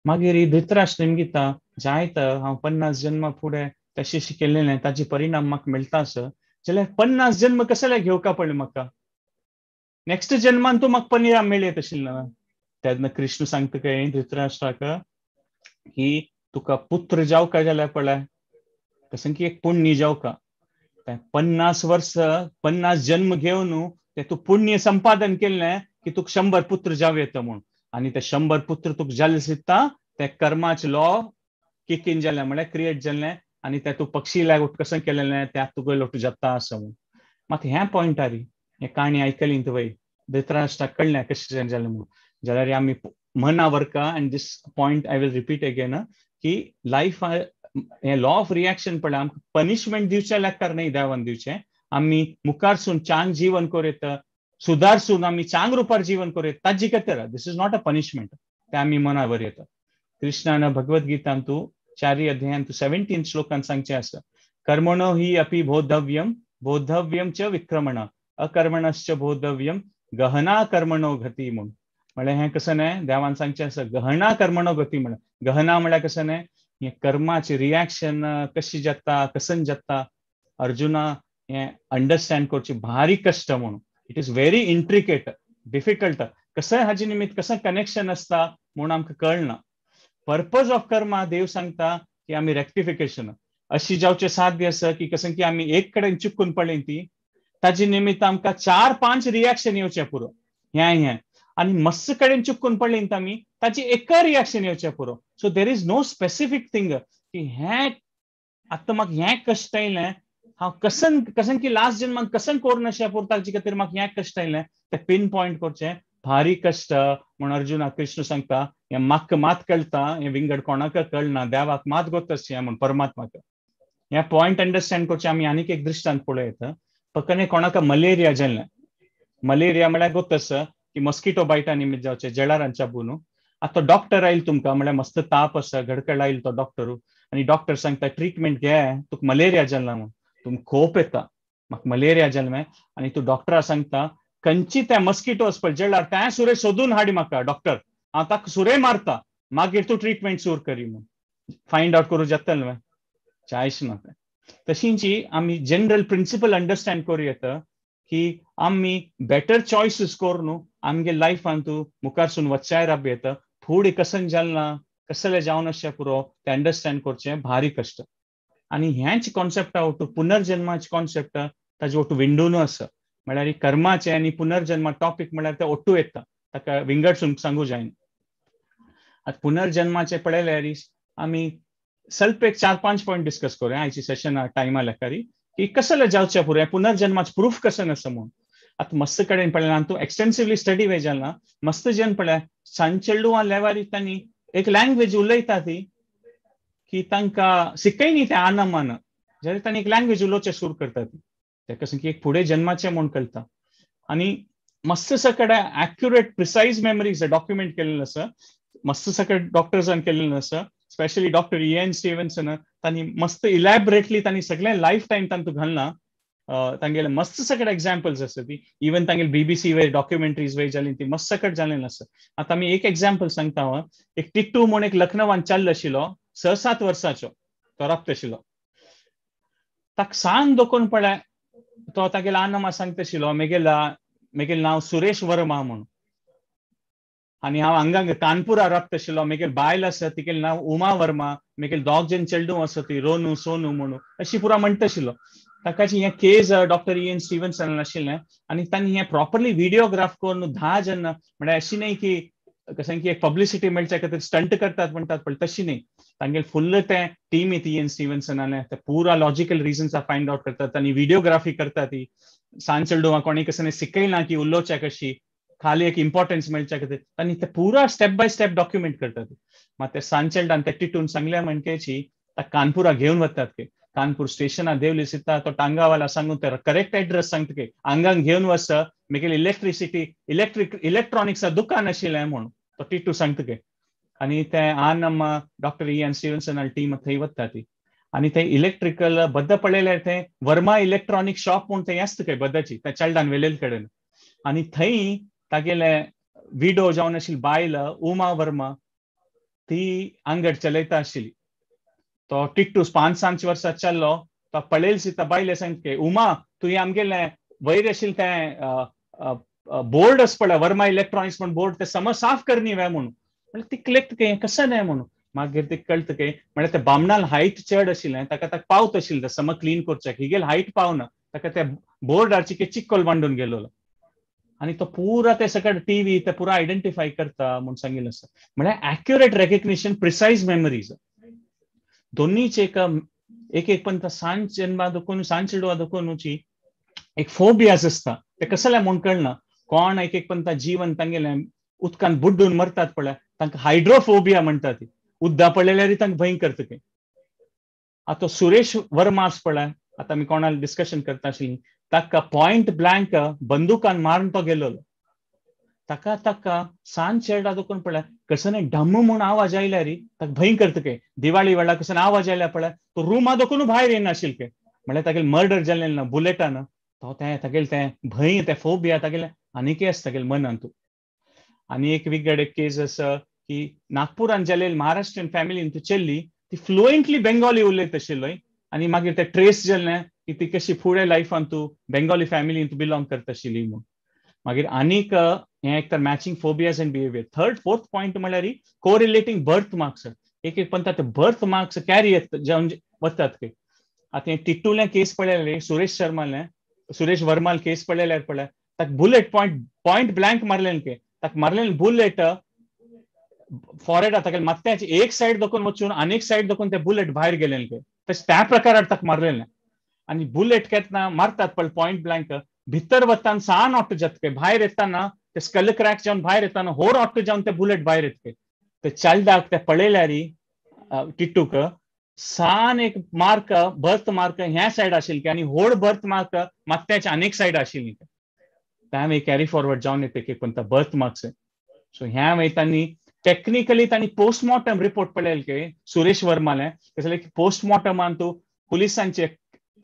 मागीर धृतराष्ट्र निमगिता जायत हांव 50 जन्मा फुडें तशें शिकयलें ताजी परिणाम म्हाका मेळटा आसा, जाल्यार 50 जन्म कसले घेवका पडले म्हाका, नेक्स्ट जन्मान तूं म्हाका परिणाम मेळयत आशिल्लो. तेन्ना कृष्ण सांगता काय धृतराष्ट्राक की तुका पुत्र जावका जाल्यार पळय कसं की एक पुण्य जावका, 50 वर्स 50 जन्म घेवन ते तूं पुण्य संपादन केलें की तुका 100 पुत्र जावं येता म्हूण, आनी ते 100 पुत्र तुका जाले सुद्दां ते कर्माचे लॉ किक इन जालें, म्हळ्यार क्रिएट जालें आनी ते तूं पक्षी लागूट कसं केलें त्या तुका लोट जाता आसा म्हूण. मात ह्या पॉयंटार हे काणी आयकली तुवें धृतराष्ट्राक कळ्ळें कशें जालें म्हूण, जाल्यार आमी मना वर्का. And this point I will repeat again की लायफ हे लॉ ऑफ रिएक्शन पळय आमकां पनिशमेंट दिवचें लेखकार न्हय देवान दिवचें, आमी मुखारसून चांग जीवन करूं येता, सुदारसून आमी चांग रुपार जीवन करूं येता ताजी खातीर. This is not a punishment, तें आमी मनावर येता. कृष्णान भगवद गीतांतू 4 अध्यायांतू 17 श्लोकान सांगचें आसा, कर्मणो हि अपि बोधव्यम बोधव्यम च विक्रमण अकर्मणश्च बोधव्यम गहना कर्मणो गती म्हूण. म्हळ्यार हें कसं न्हय देवान सांगचें आसा गहना कर्मणो गती म्हळ्यार, गहना म्हळ्यार कसं न्हय हें कर्माची रिएक्शन कशी जाता कसन जाता अर्जुना हें अंडरस्टँड करची भारी कश्ट म्हणून. It is very intricate difficult, कसं हाजे निमित्त कसं कनेक्शन आसता म्हूण आमकां कळना. पर्पज ऑफ कर्मा देव सांगता की आमी रेक्टिफिकेशन अशी जावचें साध्य आसा की कसं की आमी एक कडेन चुकून पडली ती ताजे निमित्त आमकां 4-5 रिएक्शन येवचें पुरो हें हें, आनी मस्त कडेन चुकून पडली आमी ताची एक रिएक्शन येवचें पुरो. So there is no specific thing. की हें आतां म्हाका हें कश्ट आयलें, हांव कसन कसन की लास्ट जन्मान कसन करून अशें पुरता ताचे खातीर म्हाका हें कश्ट आयलें, तें पीन पॉयंट करचें भारी कश्ट. म्हूण अर्जुनाक कृष्ण सांगता हें म्हाका मात कळटा, हें विंगड कोणाक कळना, देवाक मात गोत हें म्हूण परमात्माक. हें पॉयंट अंडरस्टँड करचें आमी आनीक एक दृश्टांत पळोवं येता. फकत कोणाक मलेरिया जाल्लें, मलेरिया म्हळ्यार गोत आसा की मस्किटो बायटा निमित्त जावचें जळारांच्या बुनू. आतां डॉक्टर आयल तुमकां म्हळ्यार मस्त ताप आसा, घडकड आयल तो डॉक्टरू आनी डॉक्टर सांगता ट्रिटमेंट घे, तुका मलेरिया जाल्ला म्हूण. तुमकां खोप येता म्हाका मलेरिया जाल्लें आनी तूं डॉक्टरा सांगता खंयची त्या मस्किटोस पळय जळार त्या सुरे सोदून हाडी म्हाका डॉक्टर, हांव ताका सुरे मारता, मागीर तूं ट्रिटमेंट सुरू करी म्हूण. फायंड आवट करूं जातलें न्हय? जायच ना तें. तशींची आमी जनरल प्रिंसिपल अंडरस्टँड करूं येता की आमी बेटर चॉयसीस करून आमगे लायफान तूं मुखारसून वच्चाय राब येता. फुडें कसन जालें ना कसलें जावन अशें पुरो तें अंडरस्टँड करचें भारी कश्ट. आनी हेंच कॉन्सेप्टा ओटू पुनर्जन्माचे कॉन्सेप्ट ताजे ओटू विंडून आसा. म्हळ्यार कर्माचें आनी पुनर्जन्मा टॉपीक म्हळ्यार ते ओटू येता, ताका विंगडसून सांगू जायना. आतां पुनर्जन्माचें पळयल्यार आमी स्वल्प एक 4-5 पॉयंट डिस्कस करूया आयची सेशना टायमा लेखारी की कसलें जावचें पुरो पुनर्जन्माचें प्रूफ कशें आसा म्हूण. आतां मस्त कडेन पळयलां तूं एक्सटेन्सिवली स्टडी वे जाला, मस्त जन पळय सांचेडुवां लेवारी तांणी एक लँग्वेज उलयता ती की तांकां शिकयनी तें आनमान, जाल्यार तांणी एक लँग्वेज उलोवचें सुरू करता ती, तेका की एक फुडें जन्माचें म्हूण कळटा. आनी मस्त सगळे ॲक्युरेट प्रिसायज मेमरीज डॉक्युमेंट केल्लें आसा, मस्त सगळे डॉक्टर्सान केल्लें आसा, स्पेशली डॉक्टर इएन स्टीवन्सन तांणी मस्त इलॅबरेटली तांणी सगळें लायफ टायम तांतूं घालना. तांगेले मस्त सगळे एग्जाम्पल्स आसा ती, इवन तांगेले बीबीसी वयर डॉक्युमेंटरीज वयर जाली ती मस्त सकट जालें आसा. आतां आमी एक एग्जाम्पल सांगता हांव. एक टिट्टू म्हूण एक लखनवान चाललो आशिल्लो, 6-7 वर्साचो तो राबता आशिल्लो. ताका सांग दोकून पळय तो तागेलो आनमा सांगता आशिल्लो मेगेलें नांव सुरेश वर्मा म्हूण आनी हांव हांगा कानपुरा राबता आशिल्लो, मेगेल बायल आसा तिगेलें नांव उमा वर्मा, मेगेल दोग जण चेडूं आसा ती रोनू सोनू म्हणून अशी पुरा म्हणटा आशिल्लो. ताकाची हें केज डॉक्टर इएन स्टीवन्सन आशिल्लें आनी तांणी हें प्रॉपरली व्हिडियोग्राफ करून 10 जण म्हळ्यार अशी न्हय की कशें की एक पब्लिसिटी मेळच्या खातीर स्टंट करतात म्हणटात पण तशी न्हय, तांगेले फुल्ल तें टीम इएन स्टीवन्सनालें ते पुरा लॉजिकल रिजन्स फायंड आवट करतात आनी व्हिडियोग्राफी करतात ती. सान चेडुवां कोणी कसं शिकयना की उलोवच्या कशी, खाली एक इम्पॉर्टन्स मेळच्या खातीर आनी ते पुरा स्टेप बाय स्टेप डॉक्युमेंट करतात. मात ते सान चेडवान ते टिटून सांगल्या म्हणकेची ताका कानपुरा घेवन वतात की कानपूर स्टेशनार देवली सिता तो टांगावाला सांगून ते करेक्ट एड्रेस सांगता की हांगांक घेवन वच, मेगेले इलेक्ट्रिसिटी इलेक्ट्रॉनिक्सा दुकान आशिल्लें म्हूण तो टिटू सांगता की. आनी ते आनम डॉक्टर इएन स्टीवन्सन टीम थंय वता ती आनी ते इलेक्ट्रिकल बद्द पळयल्यार ते वर्मा इलेक्ट्रॉनिक शॉप म्हूण थंय आसता खंय बद्दाची त्या चेडवान वेलेल कडेन. आनी थंय तागेले विडो जावन आशिल्ली बायल उमा वर्मा ती आंगड चलयता आशिल्ली. तो टिट्टू 5-6 वर्सां चल्लो तो पळयल सिता बायले सांगता उमा तुवें आमगेलें वयर आशिल्लें तें बोर्ड आसा पळय वर्मा इलेक्ट्रॉनिक्स म्हूण बोर्ड तें समज साफ करनी वे म्हणून. म्हणल्यार ती क्लिक काय कशें न्हय म्हणून. मागीर ते कळटा काय म्हळ्यार ते बामणाल हायट चड आशिल्लें ताका ताका पावत आशिल्लें तें समज क्लीन करच्याक, हिगेल हायट पावना ताका त्या बोर्डाची चिक्कोल बांदून गेलोलो आनी तो पुरा ते सगळे टीव्ही ते पुरा आयडेंटिफाय करता म्हूण सांगिल्लें आसा. म्हळ्यार ॲक्युरेट रेकग्निशन प्रिसायज मेमरीज दोन्हीच एक एक एक पण सान जन्मा दोकून सान चेडवा दोकूनची एक फोबियास आसता ते कसलें म्हूण कळना. कोण एक एक पण जीवन तांगेलें उदकान बुड्डून मरतात पळय तांकां हायड्रोफोबिया म्हणटा ती, उद्दा पळयल्यार तांकां भंय करता ते. आतां सुरेश वर्मा आसा पळय, आतां आमी कोणाक डिस्कशन करता आशिल्लीं, ताका पॉयंट ब्लँक बंदुकान मारून तो गेलोलो. ताका ताका सान चेडा दोकून पळय कसने ढम्म म्हूण आवाज आयल्यार ताका भंय करता काय. दिवाळी वेळार कसने आवाज आयल्यार पळय तो रुमा दोकून भायर येनाशिल्ले काय, म्हळ्यार तागेले मर्डर जालें ना बुलेटान, तो तें तागेलें तें भंय तें फोबिया तागेलें आनीकय आसा तागेले मनांत. आनी एक विगड एक केस आसा की नागपुरान जालेली महाराष्ट्रीयन फॅमिलीन ती चल्ली ती फ्लुएंटली बेंगोली उलयत आशिल्लो आनी मागीर ते ट्रेस जालें की ती कशी फुडें लायफान तूं बेंगोली फॅमिलीन तूं बिलोंग करता आशिल्ली म्हूण. मागीर आनीक हें एक तर matching phobias and behaviour. Third fourth point म्हळ्यार कोरिलेटींग बर्थ मार्क्स. एक एक पण ते बर्थ मार्क्स कॅरी जावन वतात की. आतां हें टिट्टूलें केस पळयलें सुरेश शर्मालें सुरेश वर्माल केस पळयल्यार पळय ताका बुलेट पॉयंट ब्लँक मारलें के, ताका मारलें बुलेट फॉरहेडा ताका माथ्याचे एक सायड दोकून वचून आनीक सायड दोकून ते बुलेट भायर गेलेले तशें त्या प्रकारार ताका मारलेलें. आनी बुलेट केतना मारतात पळय पॉयंट ब्लँक भितर वतान सान ऑटो जातके भायर येताना ते स्कल क्रॅक जावन भायर येताना होर ऑटो जावन ते बुलेट भायर येतके. ते चलडाक ते पळयल्यार टिट्टूक सान एक मार्क बर्थ मार्क ह्या सायड आशिल्ले आनी होड बर्थ मार्क माथ्याच्या आनीक सायड आशिल्ली. त्या कॅरी फॉरवर्ड जावन येते की कोणता बर्थ मार्क्स. सो ह्या मागीर तांणी टेक्निकली तांणी पोस्टमॉर्टम रिपोर्ट पळयले सुरेश वर्माले कसले पोस्टमॉर्टमान तूं पुलिसांचे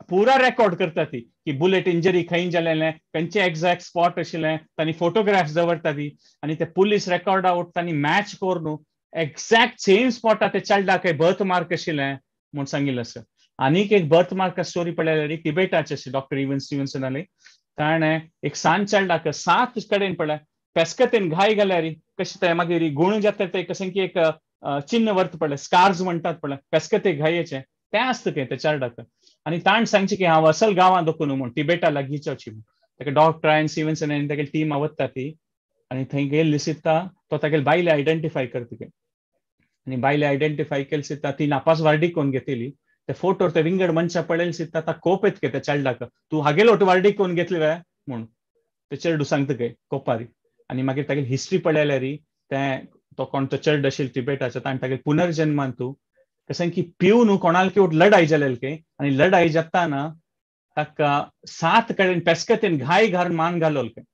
पुरा रेकॉर्ड करता ती की बुलेट इंजरी खंय जालेलें खंयचे एक्झॅक्ट स्पॉट आशिल्लें तांणी फोटोग्राफ्स दवरता ती आनी ते पुलीस रेकॉर्ड आवट तांणी मॅच करून एक्झॅक्ट सेम स्पॉटा ते चलडाक बर्थ मार्क आशिल्लें म्हूण सांगिल्लें आसा. आनीक एक बर्थ मार्क स्टोरी पळयल्यार टिबेटाचे आशिल्ली डॉक्टर इवन स्टीवन्सन आनी ताणें एक सान चलडाक 7 कडेन पळय पेस्कतेन घाय घाल्यार कशें ते मागीर गुण जाता ते कशें की एक चिन्न वर्त पडलें स्कार्स म्हणटात पळय पेस्कते घायेचें तें आसता खंय ते चलडाक. आनी ताणें सांगचें की हांव असल गांवां दोकून म्हूण टिबेटा लागींच वची म्हूण ताका डॉक्टर आयन स्टीवन्सन आनी तागेली टीम वता ती आनी थंय गेल्ली सित्ता तो तागेले बायले आयडेंटिफाय करता खंय आनी बायले आयडेंटिफाय केली सित्ता ती नापास वार्डीक कोण घेतली ते फोटोर ते विंगड मनशां पळयले सित्ता ता कोप येत ते चलडाक तूं हागेलो वार्डीक कोण घेतली वे म्हूण ते चेडू सांगता खंय कोपारी. आनी मागीर तागेली हिस्ट्री पळयल्यार तें तो कोण तो चेड आशिल्लो टिबेटाचो ताणें तागेले पुनर्जन्मान तूं कशें की पिवन कोणाल लडाई जालेली खंय आनी लडाई जाताना ताका 7 कडेन पेस्कतेन घाय घालून मान घालोल खंय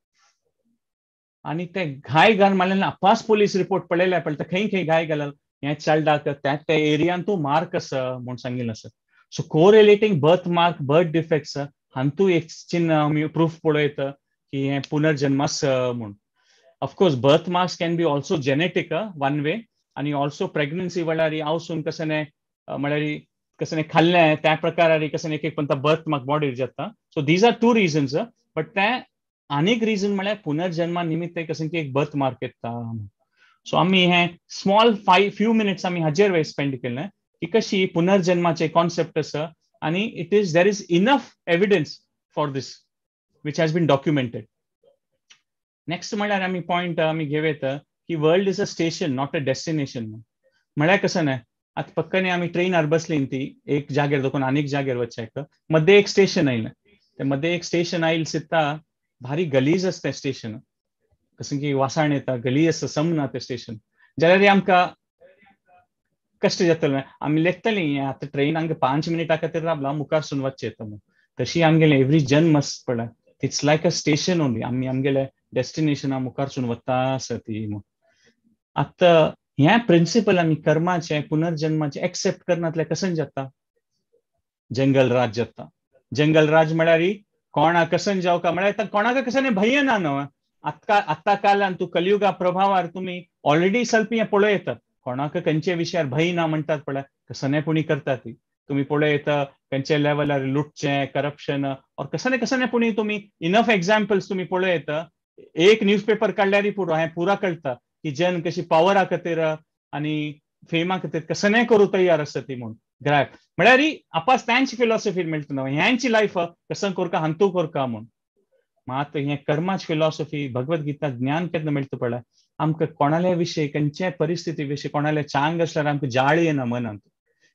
आनी ते घाय घालून मारले आपास पुलीस रिपोर्ट पळयल्या पळय खंय खंय घाय घालल हें चलडाक त्या त्या एरियान तूं मार्क आसा म्हूण सांगिल्लें आसा. So correlating birth mark birth defects हांतू एक चिन्न आमी प्रूफ पळयता की हें पुनर्जन्म आसा म्हूण. Of course birth marks can be also genetic one way आनी ऑल्सो प्रेग्नन्सी वेळार आवसून कशें म्हळ्यार कशें खाल्लें त्या प्रकारार कशें एक एक पण बर्थ मार्क बॉडीर जाता. So these are 2 reasons but तें आनीक रिजन म्हळ्यार पुनर्जन्मा निमित्त कशें की एक बर्थ मार्क येता. सो आमी हें स्मॉल 5 few minutes आमी हाजेर वेळ स्पेंड केलें की कशी पुनर्जन्माचे कॉन्सेप्ट आसा आनी it is there is enough evidence for this which has been documented. Next म्हळ्यार आमी पॉयंट आमी घेवं येता की world is a station not a destination. म्हळ्यार कसं न्हय आतां पक्कने आमी ट्रेनार बसली ती एक जाग्यार दोकून आनीक जाग्यार वचचें मदें एक स्टेशन आयलें ते मदें एक स्टेशन आयलें सित्ता भारी गलीज आसता तें स्टेशन कशें की वासाण येता गलीज आसता समना तें स्टेशन जाल्यार आमकां कश्ट जातलें आमी लेखतलीं आतां ट्रेन आमकां 5 मिनटां खातीर रावला मुखारसून वचचें येता म्हूण. तशी आमगेलें एवरी जन्म आसता पळय it's like a station only आमी आमगेले डेस्टिनेशना मुखारसून वता आसा ती म्हूण. आतां हें प्रिंसिपल आमी कर्माचें पुनर्जन्माचें एक्सेप्ट करनातलें कशें जाता जंगल राज जाता. जंगल राज म्हळ्यार कोणा कसन जावका म्हळ्यार कोणाक कशें भंय ना न्हू. आतां आतां कालान तूं कलियुगा प्रभावार तुमी ऑलरेडी सल्पी हें पळयता कोणाक खंयच्या विशयार भंय ना म्हणटात पळय कसने पुणी करता ती तुमी पळयता खंयच्या लेवलार लुटचें करप्शन ऑर कसने कसने पुणी तुमी इनफ एग्जाम्पल्स तुमी पळयता. एक न्यूजपेपर काडल्यारय पुरो हें पुरा कळटा की जन कशी पावरा खातीर आनी फेमा खातीर कसने करूं तयार आसा ती म्हूण ग्राहक म्हळ्यार आपास तांची फिलॉसॉफी मेळटा न्हू ह्यांची लायफ कसं करका हांतू करका म्हूण. मात हें कर्माची फिलॉसॉफी भगवद्गीता ज्ञान केन्ना मेळटा पळय आमकां कोणाल्या विशय खंयच्याय परिस्थिती विशय कोणाल्या चांग आसल्यार आमकां जाळ येना मनांत.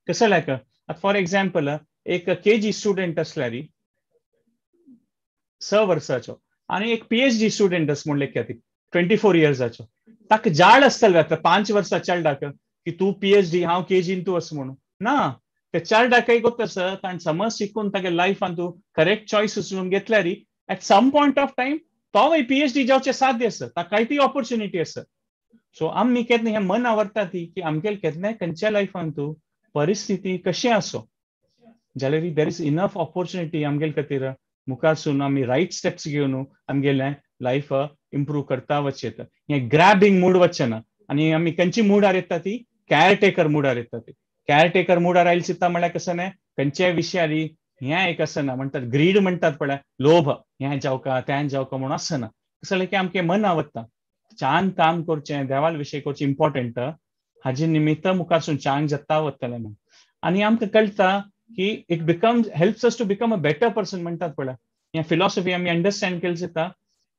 कसं लायक आतां फॉर एग्जाम्पल एक KG student आसल्यार 6 वर्साचो आनी एक PhD student आसा म्हूण लेखया ती 24 इयर्साचो ताका जाळ आसतलें आतां 5 वर्सां चेडवाक की तूं PhD हांव केजीन तूं आसा म्हणून ना. ते चेडवाकय गोत आसा ताणें समज शिकून तागे लायफान तूं करेक्ट चॉयस उचलून घेतल्यार at some point of time तो PhD जावचें साध्य आसा ताकाय ती ऑपॉर्च्युनिटी आसा. सो आमी केन्ना हें मन आवडटा ती की आमगेले केन्नाय खंयच्या लायफान तूं परिस्थिती कशी आसो जाल्यार there is enough opportunity आमगेले खातीर मुखारसून आमी रायट स्टेप्स घेवन आमगेलें लायफ इम्प्रूव करता वचचें. हें ग्रॅबिंग मूड वचचें ना आनी आमी खंयची मुडार येता ती कॅरटेकर मुडार येता ती कॅरटेकर मुडार आयली चिंता म्हळ्यार कसं न्हय खंयच्याय विशयारी हें एक आसना म्हणटात ग्रीड म्हणटात पळय लोभ हें जावका तें जावका म्हणून आसना. कसलें की आमचें मन आवडटा छान काम करचें देवाल विशय करचें इम्पॉर्टंट हाजे निमित्त मुखारसून छान जाता वतलें म्हूण. आनी आमकां कळटा की it becomes helps us to become a better person म्हणटात पळय. हें फिलॉसॉफी आमी अंडरस्टँड केली जाता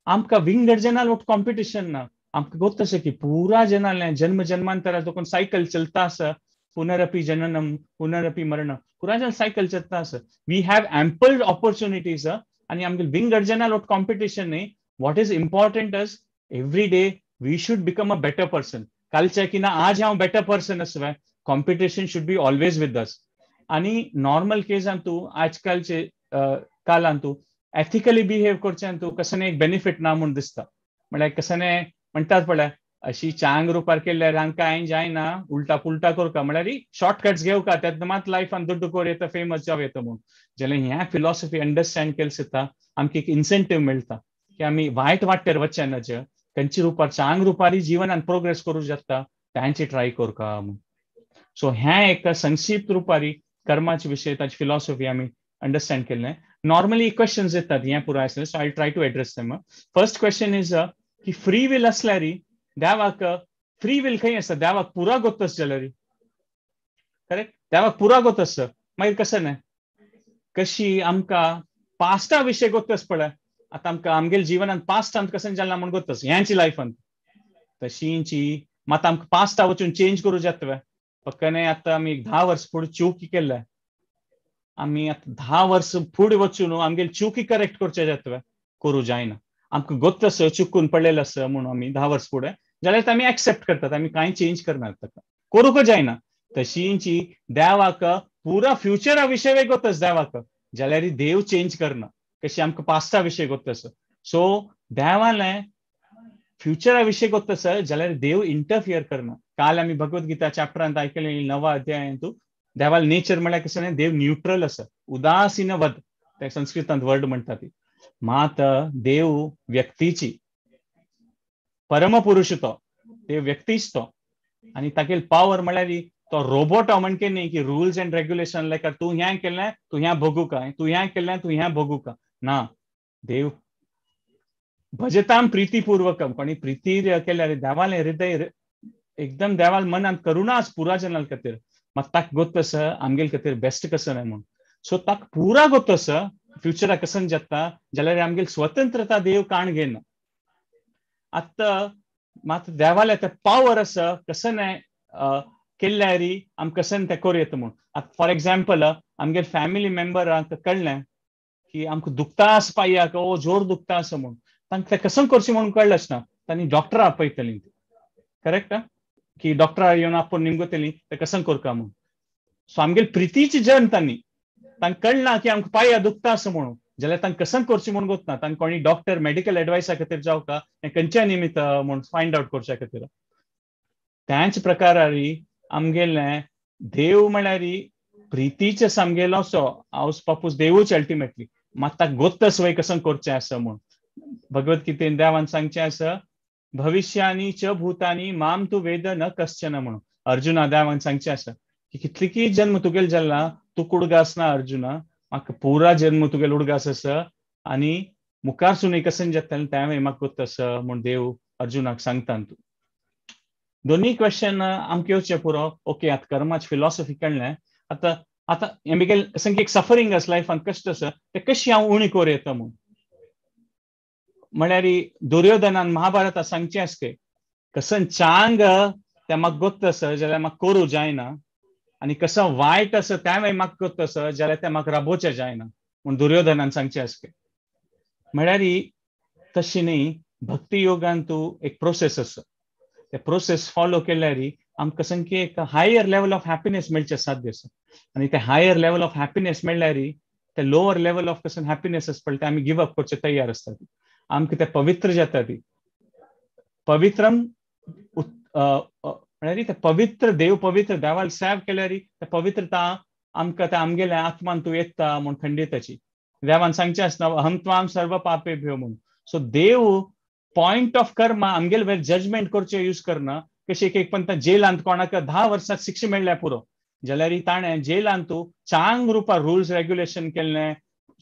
आमकां विंगड जनाल वट कॉम्पिटिशन ना आमकां गोत आसा की पुरा जनालें जन्म जन्मांतरा तो सायकल चलता आसा, पुनरपी जननम पुनरपी मरणम, पुरा जन सायकल चलता आसा. We have ample opportunities आनी आमगे विंगड जना लोट कॉम्पिटिशन न्ही. What is important is every day we should become a better person. कालच्या की ना आज हांव बेटर पर्सन आसवे, competition should be always with us. आनी नॉर्मल केसान तूं आजकालचे कालान तूं एथिकली बिहेव करचें तूं कसने एक बेनिफीट ना म्हूण दिसता. म्हळ्यार कसने म्हणटात पळय अशी चांग रुपार केल्यार हांकां कांय जायना, उलटा पुलटा करका, म्हळ्यार शॉर्टकट्स घेवका तेन्ना मात लायफान दुड्डू कोर येता, फेमस जावं येता म्हूण. जाल्यार ह्या फिलॉसॉफी अंडरस्टँड केली सुद्दां आमकां एक इन्सेंटीव मेळटा की आमी वायट वाटेर वचचे ना, खंयच्या रुपार चांग रुपारी जिवनान प्रोग्रेस करूं शकता तांची ट्राय करका म्हूण. सो ह्या एका संक्षिप्त रुपारी कर्माचे विशय ताची फिलॉसॉफी आमी अंडरस्टँड केल्लें. नॉर्मली क्वेश्चन्स येतात हें पुराय आसलें, so I try to address them. First question is की फ्री will आसल्यार देवाक फ्री will खंय आसा? देवाक पुरा गोत आसा जाल्यार, करेक्ट? देवाक पुरा गोत आसा, मागीर कशें न्हय कशी आमकां पास्टा विशय गोत आसा पळय. आतां आमकां आमगेले जिवनान पास्टान कशें जालां म्हूण गोत आसा ह्यांची लायफान, तशींची मात आमकां पास्टा वचून चेंज करूं जाता. फक्त न्हय आतां आमी 10 वर्स फुडें चुकी केल्ले, आमी आतां 10 वर्स फुडें वचून आमगेली चुकी करेक्ट करचें जाता, करूं जायना. आमकां गोत आसा चुकून पडलेलें आसा म्हणून आमी 10 वर्स फुडें जाल्यार आमी एक्सेप्ट करतात, आमी कांय चेंज करनात, ताका करूंक जायना. तशींची देवाक पुरा फ्युचरा विशय गोत आसा देवाक, जाल्यार देव चेंज करना कशी आमकां पास्टा विशय गोत आसा. सो देवालें फ्युचरा विशय गोत आसा जाल्यार देव इंटरफियर करना. काल आमी भगवद गीता चॅप्टरांत आयकलें 9 अध्यायांत देवाल नेचर म्हळ्यार कशें न्हय, देव न्यूट्रल आसा, उदासीन वद ते संस्कृतांत वर्ड म्हणटा ती. मात देव व्यक्तीची परमपुरुष तो, देव व्यक्तीच तो, आनी तागेल पावर म्हळ्यार तो रोबोट म्हणके न्ही की रुल्स एंड रेग्युलेशन लायक तूं ह्यां केलें तूं ह्यां भोगूका, तूं ह्यां केलें तूं ह्यां भोगूका ना. देव भजताम प्रितीपूर्वकम, कोणी प्रिती केल्यार देवालें हृदय एकदम देवाल मनांत करुणाच पुरा जनाल खातीर, मात ताक गोत आसा आमगेल खातीर बेस्ट कसं न्हय म्हूण. सो ताक पुरा गोत आसा फ्युचरा कसन जाता जाल्यार आमगेल स्वतंत्रता देव काण घेना. आतां मात देवाले ते पावर आसा कसं न्हय केल्यार आमकां कसन तें करूं येता म्हूण. आतां फॉर एग्जाम्पल आमगेल फॅमिली मेंबरांक कळ्ळें की आमकां दुखता आसा पांयाक, ओ जोर दुखता आसा म्हूण, तांकां तें कसं करचें म्हणून कळ्ळेंच ना, तांणी डॉक्टरा आपयतलीं, करेक्ट? की डॉक्टरा येवन आपोवन निमगतलीं तें कसं करका म्हूण. सो आमगेल प्रितीची जन तांणी तांकां कळना की आमकां पांया दुखता आसा म्हणून, जाल्यार तांकां कसं करचें म्हूण गोतना, तांकां कोणी डॉक्टर मेडिकल एडवायसा खातीर जावका खंयच्या निमित्त म्हूण फायंड आवट करच्या खातीर. त्याच प्रकारारी आमगेलें देव म्हळ्यार प्रितीचे सामगेलो असो हांव बापूस देवूच अल्टिमेटली, मात ताका गोत्तस वय कसं करचें आसा म्हूण. भगवद गीतेन देवान सांगचें आसा भविष्यानी च भूतानी माम तूं वेद न कश्चन म्हणून. अर्जुना देवान सांगचें आसा की कितली जन्म तुगेल जाला तूं उडगास ना अर्जुना, म्हाका पुरा जन्म तुगेल उडगास आसा आनी मुखार सून कसन जातलें तें म्हाका गोत्त आसा म्हूण देव अर्जुनाक सांगता. तूं दोन्ही क्वेश्चन आमकां येवचें पुरो. ओके, आतां कर्माची फिलॉसॉफी कळ्ळें, आतां आतां हें संख्य एक सफरींग आसा लायफान कश्ट आसा तें कशी हांव उणी करूं येता म्हूण. म्हळ्यार दुर्योधनान महाभारता सांगचें आसा कसन चांग तें म्हाका गोत्त आसा जाल्यार म्हाका करूं जायना, आनी कसो वायट आसा तें म्हाका गोत्त आसा जाल्यार तें म्हाका राबोवचें जायना म्हूण दुर्योधनान सांगचें आसा. म्हळ्यार तशी न्ही, भक्ती योगान तूं एक प्रोसेस आसा, ते प्रोसेस फॉलो केल्यार आमकां संख्य एक हायर लेवल ऑफ हॅपिनेस मेळचें साध्य आसा. आनी ते हायर लेवल ऑफ हॅपिनेस मेळ्ळ्यार ते लोअर लेवल ऑफ कसन हॅपिनेस आसा पळय ते आमी गिव अप करचे तयार आसतात, आमकां ते पवित्र जाता. ती पवित्रम म्हळ्यार ते पवित्र देव पवित्र देवाल सेव केल्यार ते पवित्रता आमकां ते आमगेल्या आत्मान तूं येता म्हूण खंडिताची देवान सांगचें आसना अहम त्वाम सर्व पापेभ्यो म्हूण. सो देव पॉयंट ऑफ कर्मा आमगेले वयर जजमेंट करचें यूज करना. कशें एक एक पण जेलांत कोणाक 10 वर्सां शिक्षा मेळ्ळ्या पुरो जाल्यार ताणें जेलांत तूं चांग रुपार रुल्स रेग्युलेशन केल्लें,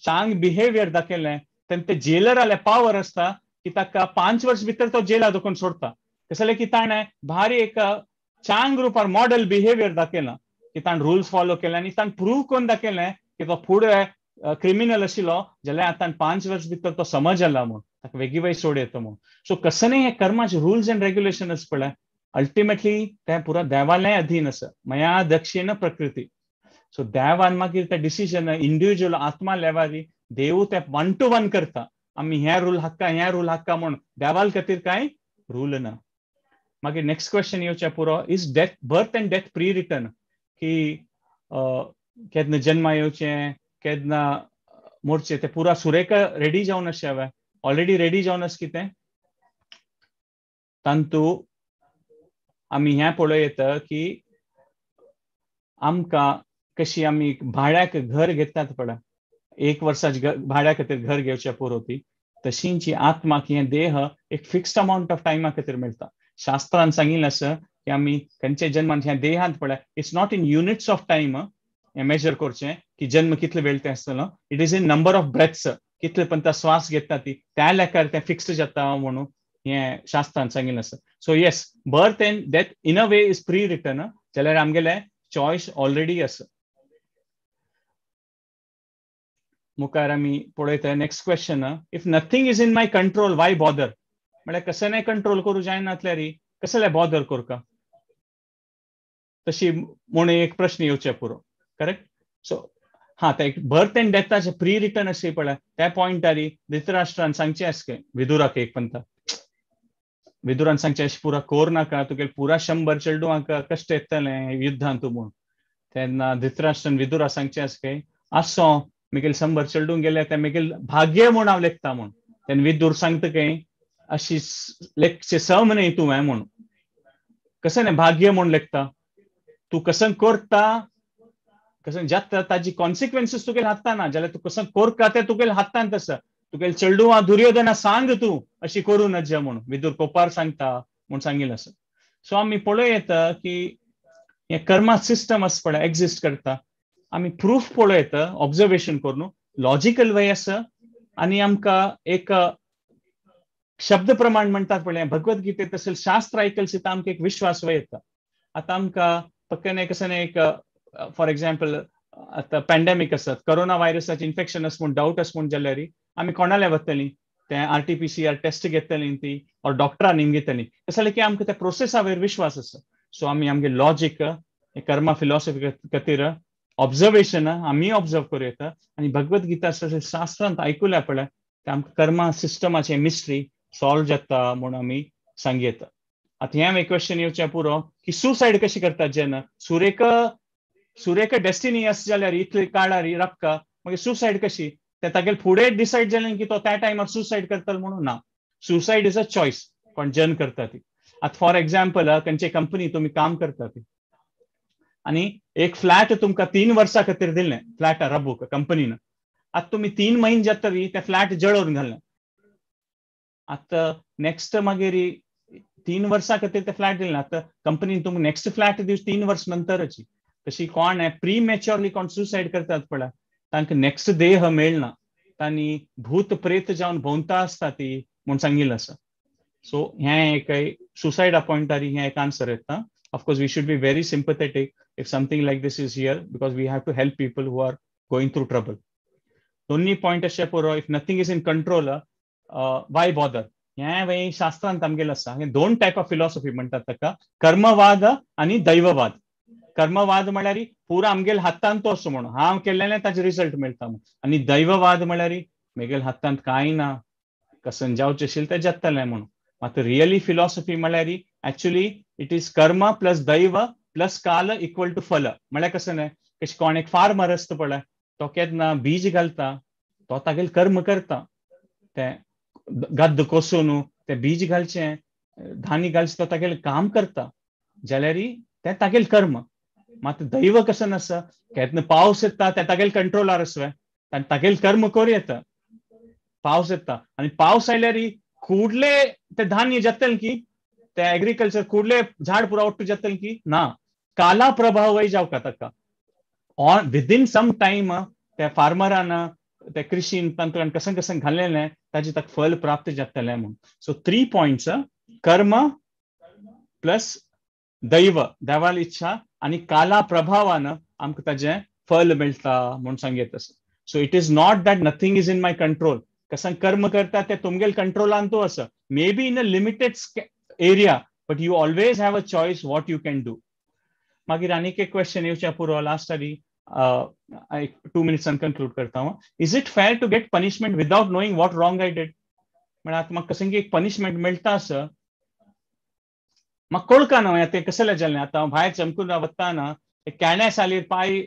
चांग बिहेवियर दाखयलें, तेन्ना ते जेलराले पावर आसता की ताका 5 वर्स भितर तो जेला दोकून सोडता. कसलें की ताणें भारी एक चांग रुपार मॉडल बिहेवियर दाखयलां की ताणें रुल्स फॉलो केले आनी ताणें प्रूव करून दाखयलें की तो फुडें क्रिमिनल आशिल्लो जाल्यार आतां 5 वर्स भितर तो समज जाला म्हूण. ताका वेगळी सोड येता म्हणून. सो कसं हे कर्माचे रुल्स अँड रेग्युलेशन आसा पळय, अल्टिमेटली तें पुरा देवालें अधीन आसा, मया दक्षिण प्रकृती. सो देवान मागीर ते डिसिजन इंडिविज्युअल आत्मा लेवारी देव ते वन टू वन करता. आमी हे रूल हाक्का हे रूल हाक्का म्हूण देवाल खातीर कांय रूल ना. मागीर नेक्स्ट क्वेश्चन येवचें पुरो, is death birth and death pre written? की केन्ना जन्मा येवचें केन्ना मोरचें तें पुरा सुरेका रेडी जावन आसचें हांवें ऑलरेडी रेडी जावन आसा कितें. तांतू आमी हें पळोवं येता की आमकां कशी आमी भाड्याक घर घेतात पळय, एक वर्साचे भाड्या खातीर घर घेवचें पुरो ती, तशींची आत्माक हें देह एक फिक्स्ड अमाउंट ऑफ टायमा खातीर मेळटा. शास्त्रान सांगिल्लें आसा की आमी खंयच्या जन्मान ह्या देहांत पळय, it's not in units of time हें मेजर करचें की जन्म कितले वेळ तें आसतलो, it is in number of breaths, कितले पण श्वास घेता ती त्या लेखार तें फिक्स्ड जाता म्हणून हें शास्त्रान सांगिल्लें आसा. So yes, birth and death in a way is pre written, जाल्यार आमगेलें चॉयस ऑलरेडी आसा. मुखार आमी पळयता next question, if nothing is in my control why bother? म्हळ्यार कशें नाही कंट्रोल करूं जायनातल्यार कसलें बॉदर करका, तशी म्हूण एक प्रश्न येवचे पुरो, करेक्ट. सो हा, ते बर्थ एंड डेथाचे प्री रिटर्न अशें पळय त्या पॉयंटारी धृतराष्ट्रान सांगचें आसकें विदुराक एक पंता, विदुरान सांगचें अशें पुरा कोर नाका, तुगे पुरा 100 चेडवांक कश्ट येतलें युद्धांत म्हूण. तेन्ना धृतराष्ट्रान विदुरा सांगचें आसकें आसो मिगेल 100 चेडूंक गेले ते मिगेल भाग्य म्हूण हांव लेखता म्हूण. तेन्ना विदूर सांगता काय अशी लेखचे सम न्हय तुवें म्हूण, कशें न्हय भाग्य म्हूण लेखता, तूं कसं करता कसं जाता ताजी कॉन्सिक्वेन्सीस तुगेले हातान ना, जाल्यार तूं कसं करता तें तुगेले हातांत आसा. तुगेले चेडवां दुर्योधना सांग तूं अशी करूं नज म्हूण विदूर कोपार सांगता म्हूण सांगिल्लें आसा. सो आमी पळोवं येता की हें कर्मा सिस्टम आसा पळय एक्झिस्ट करता, आमी प्रूफ पळोवं येता ऑब्जर्वेशन करून, लॉजिकल वे आसा आनी आमकां एक शब्द प्रमाण म्हणटात पळय भगवद्गीतेत असेल शास्त्र आयकल सुद्दां आमकां एक विश्वास वय येता. आतां आमकां पक्कन कशें एक फॉर एग्जाम्पल आतां पॅन्डेमीक आसत, कोरोना व्हायरसाचें इन्फेक्शन आसा म्हूण डावट आसा म्हूण जाल्यार आमी कोणाले वतलीं, तें RT-PCR test घेतलीं ती ऑर डॉक्टरान घेतलीं, तशें जाल्यार की आमकां त्या प्रोसेसा वयर विश्वास आसा. सो आमी आमगे लॉजीक कर्मा फिलॉसॉफी खातीर ऑब्जर्वेशन आमी ऑब्जर्व करूं येता आनी भगवद्गीता शास्त्रांत आयकुल्या पळय ते आमकां कर्मा सिस्टमाचें मिस्ट्री सॉल्व जाता म्हूण आमी सांग येता. आतां हें क्वेश्चन येवचें पुरो की सुसायड कशी करतात जेन्ना सुरेक डेस्टिनी आसा जाल्यार इतले काळार राबका मागीर सुसायड कशी, ते तागेले फुडें डिसायड जालें की तो त्या टायमार सुसायड करतलो म्हणून ना. सुसायड is a choice कोण जन करता ती. आतां फॉर एग्जाम्पल खंयचे कंपनी तुमी काम करता ती आनी एक फ्लॅट तुमकां 3 वर्सां खातीर दिलें फ्लॅट राबूक कंपनीन, आतां तुमी 3 म्हयने जातरी तें फ्लॅट जळोवन घालें, आतां नेक्स्ट मागीर 3 वर्सां खातीर तें फ्लॅट दिलें, आतां कंपनीन तुमकां नेक्स्ट फ्लॅट दिवचे 3 वर्स नंतरच. तशी कोण प्रीमॅच्युअरली कोण सुसायड करतात पळय तांकां नेक्स्ट देह मेळना, तांणी भूत प्रेत जावन भोंवता आसता ती म्हूण सांगिल्लें आसा. सो हें एक सुसायड पॉयंटारी हें एक आन्सर येता. Of course we should be very sympathetic if something like this is here because we have to help people who are going through trouble. दोन्ही पॉयंट अशें पुरो, if nothing is in control why bother, हें वय शास्त्रांत आमगेलें आसा. हे 2 type of philosophy म्हणटात ताका, कर्मवाद आनी दैववाद. कर्मवाद म्हळ्यार पुरा आमगेले हातांत तो असो म्हणून हांव केल्लें ताजे रिजल्ट मेळटा म्हणून, आनी दैववाद म्हळ्यार मेगेले हातांत कांय ना, कसन जावचें आशिल्लें तें जातलें म्हणून. मात रियली फिलॉसॉफी म्हळ्यार एक्चुअली it is कर्म प्लस दैव प्लस काल इक्वल टू फल. म्हळ्यार कशें न्हय, कशें कोण एक फार्मर आसता पळय तो केन्ना बीज घालता तो तागेलें कर्म करता, तें गद्द कोसून तें बीज घालचें धान्य घालचें तो तागेलें काम करता जाल्यार तें तागेलें कर्म. मात दैव कशें नासा, केन्ना पावस येता तें तागेलें कंट्रोलार आसवे आनी तागेलें कर्म करूं येता. पावस येता आनी पावस आयल्यार कुडले ते धान्य जातलें की ते एग्रीकल्चर कुडले झाड पुरा ओट्टू जातलें की ना, काला प्रभाव जावका ताका ऑन विदीन सम टायम त्या फार्मरान त्या कृषीन तंत्रान कशें कशें घाल्लें ताजें ताका फल प्राप्त जातलें म्हूण. सो 3 पॉयंट्स, कर्म प्लस दैव देवाली इच्छा आनी काला प्रभावान आमकां ताजें फल मेळटा म्हूण सांगयत आसा. So it is not that nothing is in my control, कसं कर्म करता ते तुमगेल कंट्रोलान तो आसा. May be in a limited area, but you always have a choice what you can do. मागीर आनीक एक क्वेश्चन येवच्या पुरो लास्ट आनी 2 मिनिट्सान कंक्लूड करता हांव. Is it fair to get punishment without knowing what wrong I did? म्हळ्यार आतां म्हाका कसं की एक पनिशमेंट मेळटा आसा, म्हाका कळका ना तें कसलें जालें. आतां हांव भायर चमकून वता ना, केळ्या सालीर पांय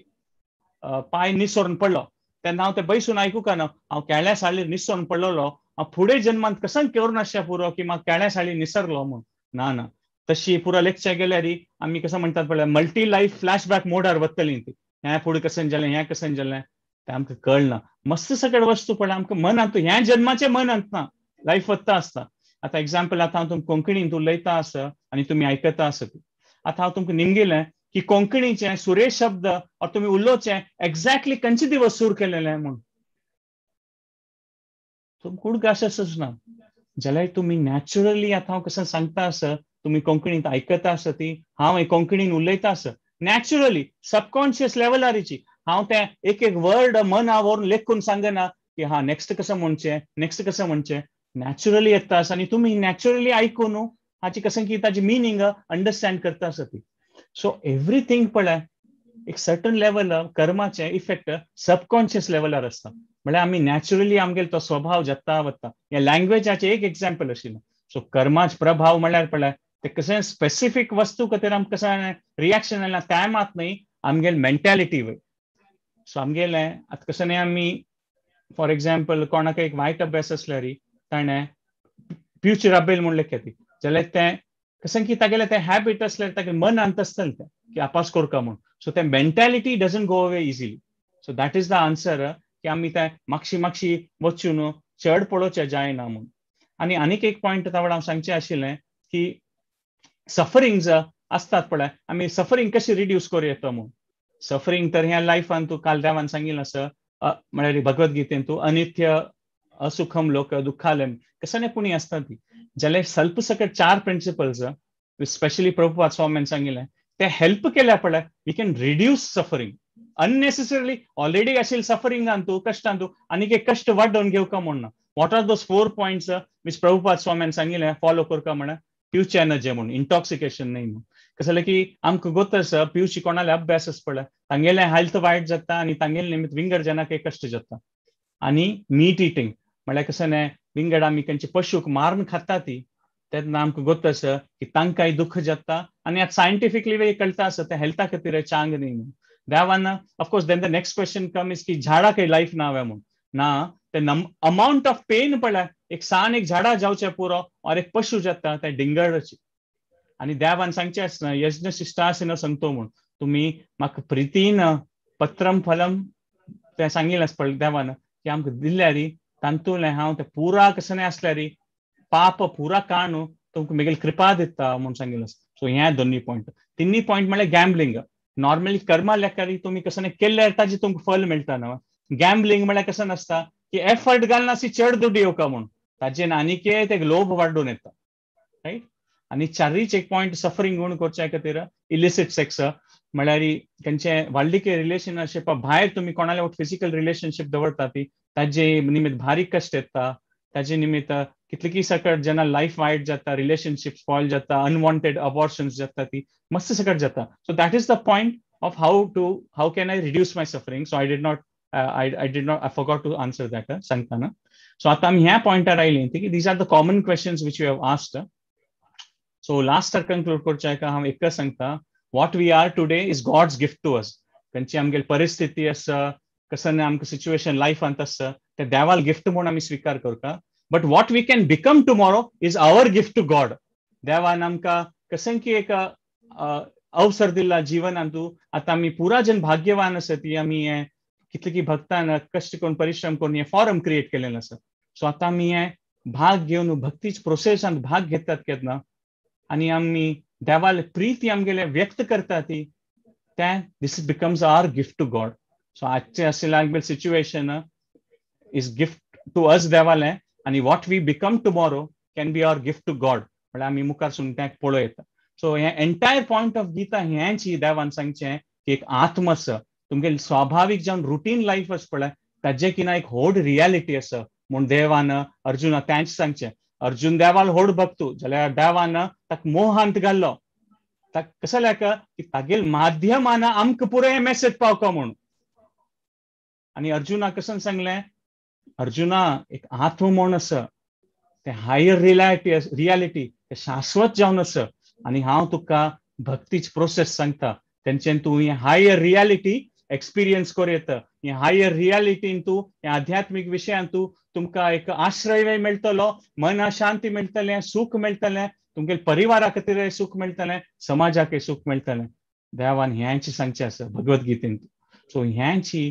पांय निसरून पडलो तेन्ना हांव तें बैसून आयकूंक ना, हांव केळ्या सालीर निसरून पडलेलो, हांव फुडें जन्मांत कसं करून आसचें पुरो की म्हाका केळ्या साली निसरलो म्हूण. ना ना, तशी पुरा लेक्चर गेल्यार आमी कसं म्हणटात पळय, मल्टी लायफ फ्लॅशबॅक मोडार वतली ती. हें फुडें कशें जालें, हें कशें जालें तें आमकां कळना. मस्त सगळे वस्तू पळय आमकां मनांत, ह्या जन्माचें मनांत ना, लायफ वता आसता. आतां एग्जाम्पल, आतां हांव तुमकां कोंकणींत उलयता आसा आनी तुमी आयकता आसत. आतां हांव तुमकां निमगिलें की कोंकणीचें सुरेश शब्द और तुमी उलोवचें एक्झॅक्टली खंयचे दिवस सूर केलेलें म्हूण तुमकां उडगास ना. जाल्यार तुमी नॅचरली आतां हांव कसं सांगता आसा, तुमी कोंकणींत आयकता आसा ती, हांव कोंकणीन उलयता आसा, नॅचरली सबकॉन्शियस लेवलारीची हांव तें एक एक वर्ड मना व्हरून लेखून सांगना की हा नेक्स्ट कसं म्हणचें, नेक्स्ट कसं म्हणचें, नॅचरली येता आसा आनी तुमी नॅचरली आयकून हाची कसं की ताजी मिनींग अंडरस्टँड करता आसा ती. सो एवरीथींग पळय एक सर्टन लेवल कर्माचें इफेक्ट सबकॉन्शियस लेवलार आसता. म्हळ्यार आमी नॅचरली आमगेलो तो स्वभाव जाता वता. ह्या लँग्वेजाचें एक एग्जाम्पल आशिल्लें. सो कर्माचो प्रभाव म्हळ्यार पळय ते कशें स्पेसिफीक वस्तू खातीर आमकां कशें रिएक्शन येना तें मात न्हय, आमगेले मेंटेलिटी वय. सो आमगेलें आतां कशें न्हय, आमी फॉर एग्जाम्पल कोणाक एक वायट अभ्यास आसल्यार ताणें पिवची राबेल म्हूण लेखता जाल्यार तें कशें की तागेलें तें हॅबिट आसल्यार तागेलें मनांत आसतलें तें की आपास करका म्हूण. सो तें mentality doesn't go away easily. So that is the answer की आमी तें मागशी मागशी वचून चड पळोवचें जायना म्हूण. आनी आनीक एक पॉयंट तावड हांव सांगचें आशिल्लें की सफरिंग्स आसतात पळय, आमी सफरींग कशी रिड्यूस करूं येता म्हूण. सफरींग तर ह्या लायफान तूं काल देवान सांगिल्लें आसा, म्हळ्यार भगवद्गीतेन तूं अनित्य असुखम लोक दुःखालयम कसं न्ही पुणी आसता ती. जाल्यार सल्प सकट 4 प्रिंसिपल्स स्पेशली प्रभुपाद स्वामीन सांगिल्लें ते हेल्प केल्या पळय we can reduce suffering. Unnecessarily already आशिल्ले सफरिंगान तूं कश्टान तूं आनीक एक कश्ट वाडोवन घेवका म्हूण ना. What are those 4 points which Prabhupada स्वामीन सांगिल्लें फॉलो करका म्हण? पिवचें न जे म्हूण, इंटॉक्सिकेशन न्हय म्हूण. कसं जालें की आमकां गोत आसा पिवची कोणाले अभ्यास आसा पळय तांगेलें हेल्थ वायट जाता आनी तांगेले निमित्त विंगड जनाक कश्ट जाता. आनी मीट इटींग म्हळ्यार कसं न्हय, विंगड आमी खंयचे पशूक मारून खाता ती तेन्ना आमकां गोत आसा की तांकांय दुख्ख जाता. आनी आतां सायंटिफिकली वे कळटा आसा तें हेल्था खातीर चांग न्हय म्हूण. देवान of course then the next question come is की झाडां काही लायफ ना व्या म्हूण. ना, ते अमाउंट ऑफ पेन पळय एक सान एक झाडां जावचें पुरो और एक पशु जाता ते डिंगराची. आनी देवान सांगचें आसना यज्ञ शिश्टासन सांगतो म्हूण, तुमी म्हाका प्रितीन पत्रम फलम तें सांगिल्लें आसा पळय देवान की आमकां दिल्यार तातूंतलें हांव तें पुरा कसं न्हय आसल्यार पाप पुरा काणू तुमकां म्हगेली कृपा दिता म्हूण सांगिल्लें आसा. सो हें दोनूय पॉयंट. तिन्ही पॉयंट म्हळ्यार गॅम्बलिंग. नॉर्मली कर्मा लेखारी तुमी कसं न्हय केल्यार ताजें तुमकां फल मेळटा न्हय. गॅम्बलिंग म्हळ्यार कसं नासता की एफर्ट घालना चड दुड्डी येवका म्हूण, ताजेन आनीक ते लोभ वाडून येता, रायट. आनी चारीच एक पॉयंट सफरींग उण करच्या खातीर इलिसीट सेक्स म्हळ्यार खंयचे व्हडलिके रिलेशनशिपा भायर तुमी कोणाले फिजिकल रिलेशनशीप दवरता ती ताजे निमित्त भारी कश्ट येता. ताजे निमित्त कितली सकट जेन्ना लायफ वायट जाता, रिलेशनशीप स्पॉयल जाता, अनवॉन्टेड अबॉर्शन्स जाता, ती मस्त सकट जाता. So that is the point of how can I reduce my suffering. So I did not I forgot to answer that सांगताना. सो आतां आमी ह्या पॉयंटार आयली की these are the common questions which you have asked. So last conclude करचें का हांव एकच सांगता, what we are today is God's gift to us. खंयची आमगेली परिस्थिती आसा, कसं आमकां सिच्युएशन लायफांत आसा ते देवाल गिफ्ट म्हूण आमी स्विकार करता. But what we can become tomorrow is our gift to God. देवान आमकां कसं की एक अवसर दिला जिवनांत, आतां आमी पुरा जन भाग्यवान आसा ती आमी हें कितले की भक्तान कश्ट करून परिश्रम करून हें फॉरम क्रिएट केलेलें आसा. सो आतां आमी हें भाग घेवन भक्तीच प्रोसेसांत भाग घेतात केन्ना आनी आमी देवाले प्रिती आमगेले व्यक्त करता ती तें this becomes our gift to God. So आजचें आशिल्लें आमगेलें situation is gift to us देवालें, आनी what we become tomorrow can be our gift to God. म्हळ्यार आमी मुखार सून तें पळोवं येता. सो हें एंटायर पॉयंट ऑफ गीता हेंच देवान सांगचें की एक आत्म आसा तुमगेलें स्वाभावीक जावन रुटीन लायफ आसा पळय ताजें की ना एक व्हड रियलिटी आसा म्हूण देवान अर्जुना तेंच सांगचें. अर्जुन देवाल होड भक्तू जाल्यार देवान ताका मोहांत घाल्लो. ताका कसो जाल्यार की तागेल माध्यमान आमकां पुराय मेसेज पावका म्हूण. आनी अर्जुना कसो सांगलें, अर्जुना एक आत्म म्हूण आसा, तें हायर रियालिटी, तें शाश्वत जावन आसा आनी हांव तुका भक्तीच प्रोसेस सांगता. तेंच्यान तूं हें हायर रियालिटी एक्सपिरियन्स करूं येता. हे हायर रियालिटीन तूं हे आध्यात्मीक विशयान तूं तुमकां एक आश्रय मेळटलो, मना शांती मेळटलें, सूख मेळटलें, तुमगेले परिवारा खातीर सूख मेळटलें, समाजाकय सूख मेळटलें. देवान ह्यांची सांगचें आसा भगवद्गीतेन. सो ह्यांची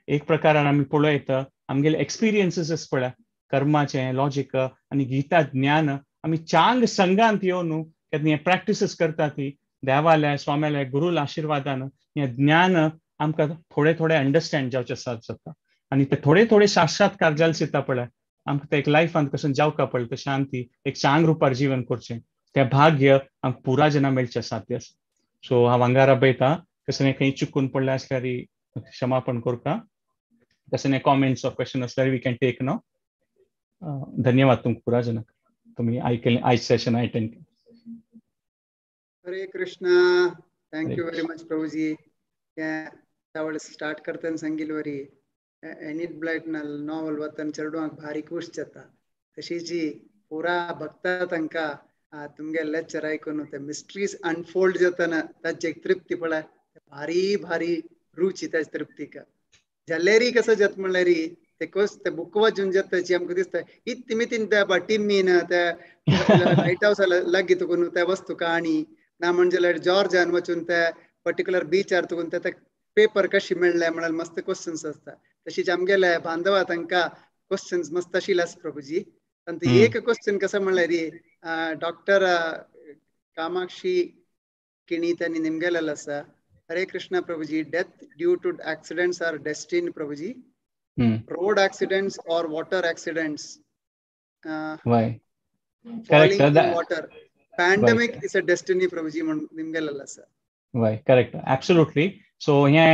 एक प्रकारान आमी पळयता आमगेले एक्सपिरियन्सीस पळय, कर्माचें लॉजीक आनी गीता ज्ञान आमी चांग संघांत येवन केन्ना हे प्रॅक्टिसीस करता ती देवाल्या स्वाम्याल्या गुरुल्या आशिर्वादान हें ज्ञान आमकां थोडे थोडे अंडरस्टँड जावचें साथ जाता. आनी ते थोडे थोडे साक्षात्कार जाले दिता पळय आमकां ते एक लायफांत कशें जावका पळय ते शांती एक चांग रुपार जीवन करचें तें भाग्य आमकां पुरा जना मेळचें साध्य आसा. सो हांव आंगारा पळयता कसलें खंय चुकून पडलें आसल्यार क्षमापण करता. कसलें कॉमेंट्स ऑर क्वेश्चन आसल्यार we can take नाव. धन्यवाद तुमकां पुरा जनाक तुमी आयकलें आयज सेशन अटेंड केलें. Hare Krishna, thank you very much Prabhuji. Start करतना सांगिल्ले एनिड ब्लायट नॉवल वतन चेडवांक भारी खूश जाता. तशीच पुरा भक्ता तांकां तुमगे लेक्चर आयकून ते मिस्ट्रीज अनफोल्ड जातना ताची एक तृप्ती पळय भारी भारी रुची ताची तृप्तीक जाल्यारी कसो जाता म्हणल्यार ते कस ते बुक वाचून जाता आमकां दिसता इत्तिमितीन त्या टिम्मीन त्या लायट हावसा लागीं तुकून त्या वस्तू कहाणी ना म्हणजे जॉर्जान वचून त्या पर्टिक्युलर बीचार तुकून त्या पेपर कशी मेळ्ळे म्हळ्यार मस्त क्वेश्चन्स आसता. तशीच आमगेले बांधवा तांकां क्वेश्चन्स मस्त आशिल्ले आसा प्रभुजी. आनी एक क्वेश्चन कसो म्हणल्यार डॉक्टर कामाक्षी किणी त्यांनी निमगेलेलो आसा. Hare Krishna Prabhuji, death due to accidents are destined Prabhuji. Road accidents or water accidents, falling in water, pandemic is a destiny Prabhuji निमगेलेलो आसा. वय करेक्ट, ॲब्सोल्युटली. सो हे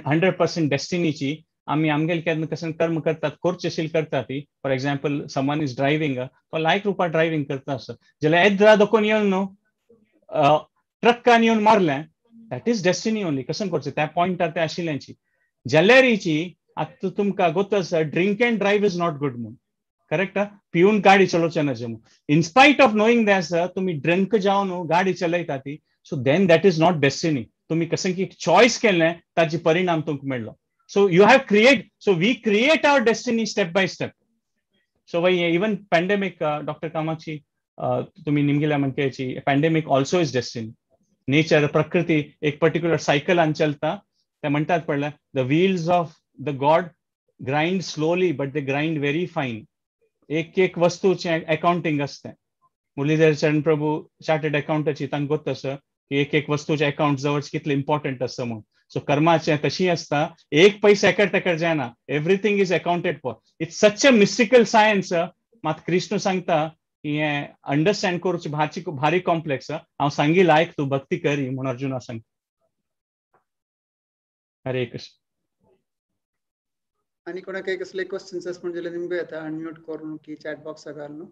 100% डेस्टिनीची आमी आमगेले केन्ना कशें कर्म करतात करचेशील करता ती. For example someone is driving, तो लायक रुपार ड्रायव्हिंग करता आसता जाल्यार येद्रा दोकोन येवन न्हू ट्रक्कान येवन मारलें, that is destiny only. कशें करचें त्या पॉयंटार ते आशिल्ल्यांची जाल्यारीची. आतां तुमकां गोत आसा drink and drive is not good म्हूण, करेक्ट. पिवन गाडी चलोवचें ना म्हूण. इनस्पायट ऑफ नोईंग that तुमी ड्रिंक जावन गाडी चलयता ती, so then that is not destiny. तुमी कशें की चॉयस केलें ताजे परिणाम तुमकां मेळ्ळो. So you have create, so we create our destiny step by step. So why even pandemic, doctor Kamakshi तुमी निमगेल्या म्हणकेची pandemic also is destiny. Nature प्रकृती एक पर्टिक्युलर सायकलान चलता. ते म्हणटात पडलें the wheels of the god grind slowly but they grind very fine. एक एक वस्तूचें accounting आसता. मुरलीधर चरण प्रभू चार्टर्ड अकाउंटाची तांकां गोत आसा की एक एक वस्तूचें अकाउंट जवळ कितलें इम्पॉर्टंट आसा म्हूण. सो कर्माचें तशी आसता, एक पैसा एकर तेकर जायना, everything is accounted for. It's such a mystical science. मात कृष्ण सांगता की हें अंडरस्टँड करूची भाची भारी कॉम्प्लेक्स. हांव सांगी लायक तूं भक्ती करी म्हूण अर्जुना सांगता. हरे कृष्ण. आनी कोणाक कसले क्वेश्चन्स आसा म्हणजे निमगो येता अनम्यूट करून की चॅट बॉक्सा घालून.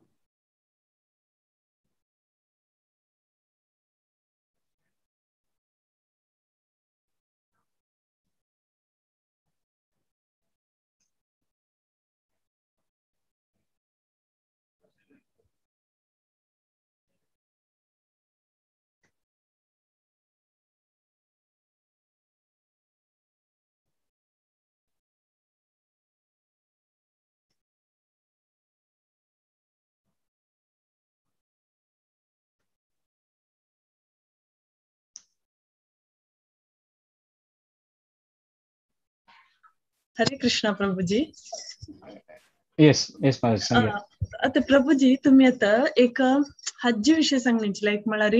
हरे कृष्णा प्रभुजी. येस येस सांगा. आता प्रभुजी तुम्ही आता एक हाजी विषय सांगण्याची लायक म्हळ्यार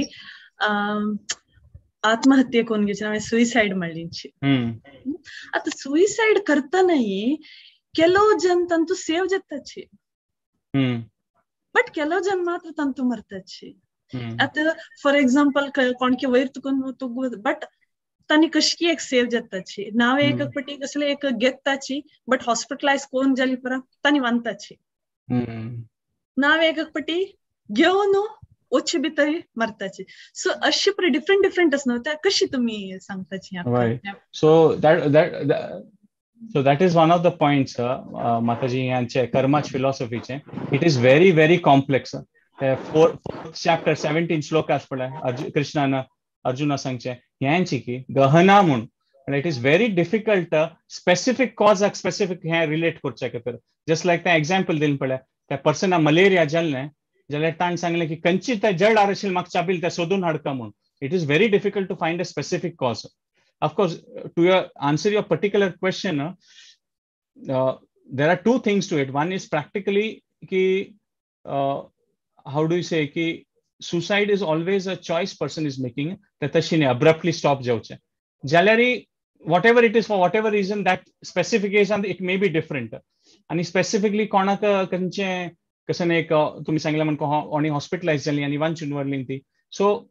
आत्महत्या कोण घेवची सुसाइड म्हणल्याची. आता सुसाइड करतानाही ಕೆಲವು ಜನ ತಂತು ಸೇವ್ ಜತ್ತಾಚಿ, ಬಟ್ ಕೆಲವು ಜನ ಮಾತ್ರ ತಂತು ಮರ್ತಾಚಿ. आता फॉर एक्झाम्पल कोणके वयर तुकून बट तांणी कशी एक सेव जाताची नाव एक पटी कसले एक घेताची बट हॉस्पिटलायज कोण जाली परा तांणी वांताची. नाव एक पटी घेवन ओचे भितर मरताची. सो अशे परी डिफरंट डिफरंट आसा न्हू, कशी तुमी सांगताची? So that so that is one of the points Mataji यांचे कर्माच फिलॉसॉफीचे. It is very very complex. Fourth chapter 17 shlokas पळय कृष्णान अर्जुना सांगचे ह्यांची की गहना म्हूण. It is very difficult specific कॉजाक स्पेसिफीक हें रिलेट करचे खातीर. जस्ट लायक तें एग्जाम्पल दिवन पळय, त्या पर्सना मलेरिया जाल्लें जाल्यार ताणें सांगलें की खंयची ते जड आशिल्ली म्हाका चाबील तें सोदून हाडका म्हूण. It is very difficult to find a specific cause. Of course, to your answer your particular question, there are two things to it. One is practically ki how do you say ki suicide is always a choice person is making, that tashine abruptly stop javche jalari, whatever it is, for whatever reason that specific is, and it may be different. And specifically konak kanche kasane ek tumi sangla man ko oni hospitalize jali ani vanchun varling ti, so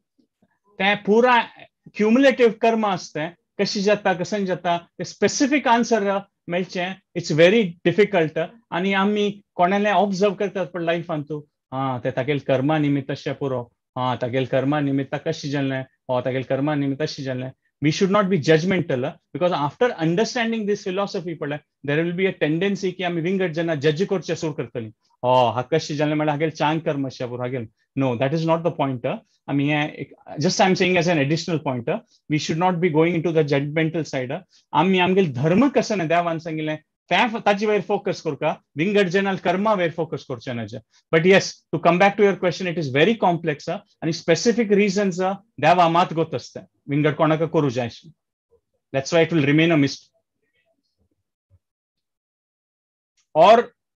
te pura cumulative karma असते कशी जाता कसन जाता ते specific answer मेळचें it's very difficult. आनी आमी कोणाले ऑब्जर्व करतात पण लायफान तूं आं ते तागेले कर्मा निमित्त अशें पुरो, आं तागेले कर्मा निमित्त कशें जालें, हो तागेले कर्मा निमित्त अशें जालें. We should not be judgmental because after understanding this philosophy पळय there will be a tendency की आमी विंगड जेन्ना जज करचें सुरू करतली, हो हा कशें जालें म्हणल्यार हागेले चांग कर्म अशें पुरो हागेले. No, that is not the point. I mean, just I'm saying as an additional point, we should not be going into the judgmental side. आमी आमगेले धर्म कसं ना देवान सांगिल्लें तें ताचे वयर फोकस करका, विंगड जनल कर्मा वयर फोकस करचें ना. But yes, to come back to your question, it is very complex आनी स्पेसिफीक रिजन्स देवा मात गोत आसता, विंगड कोणाक करूं जाय. That's why it will remain a mystery.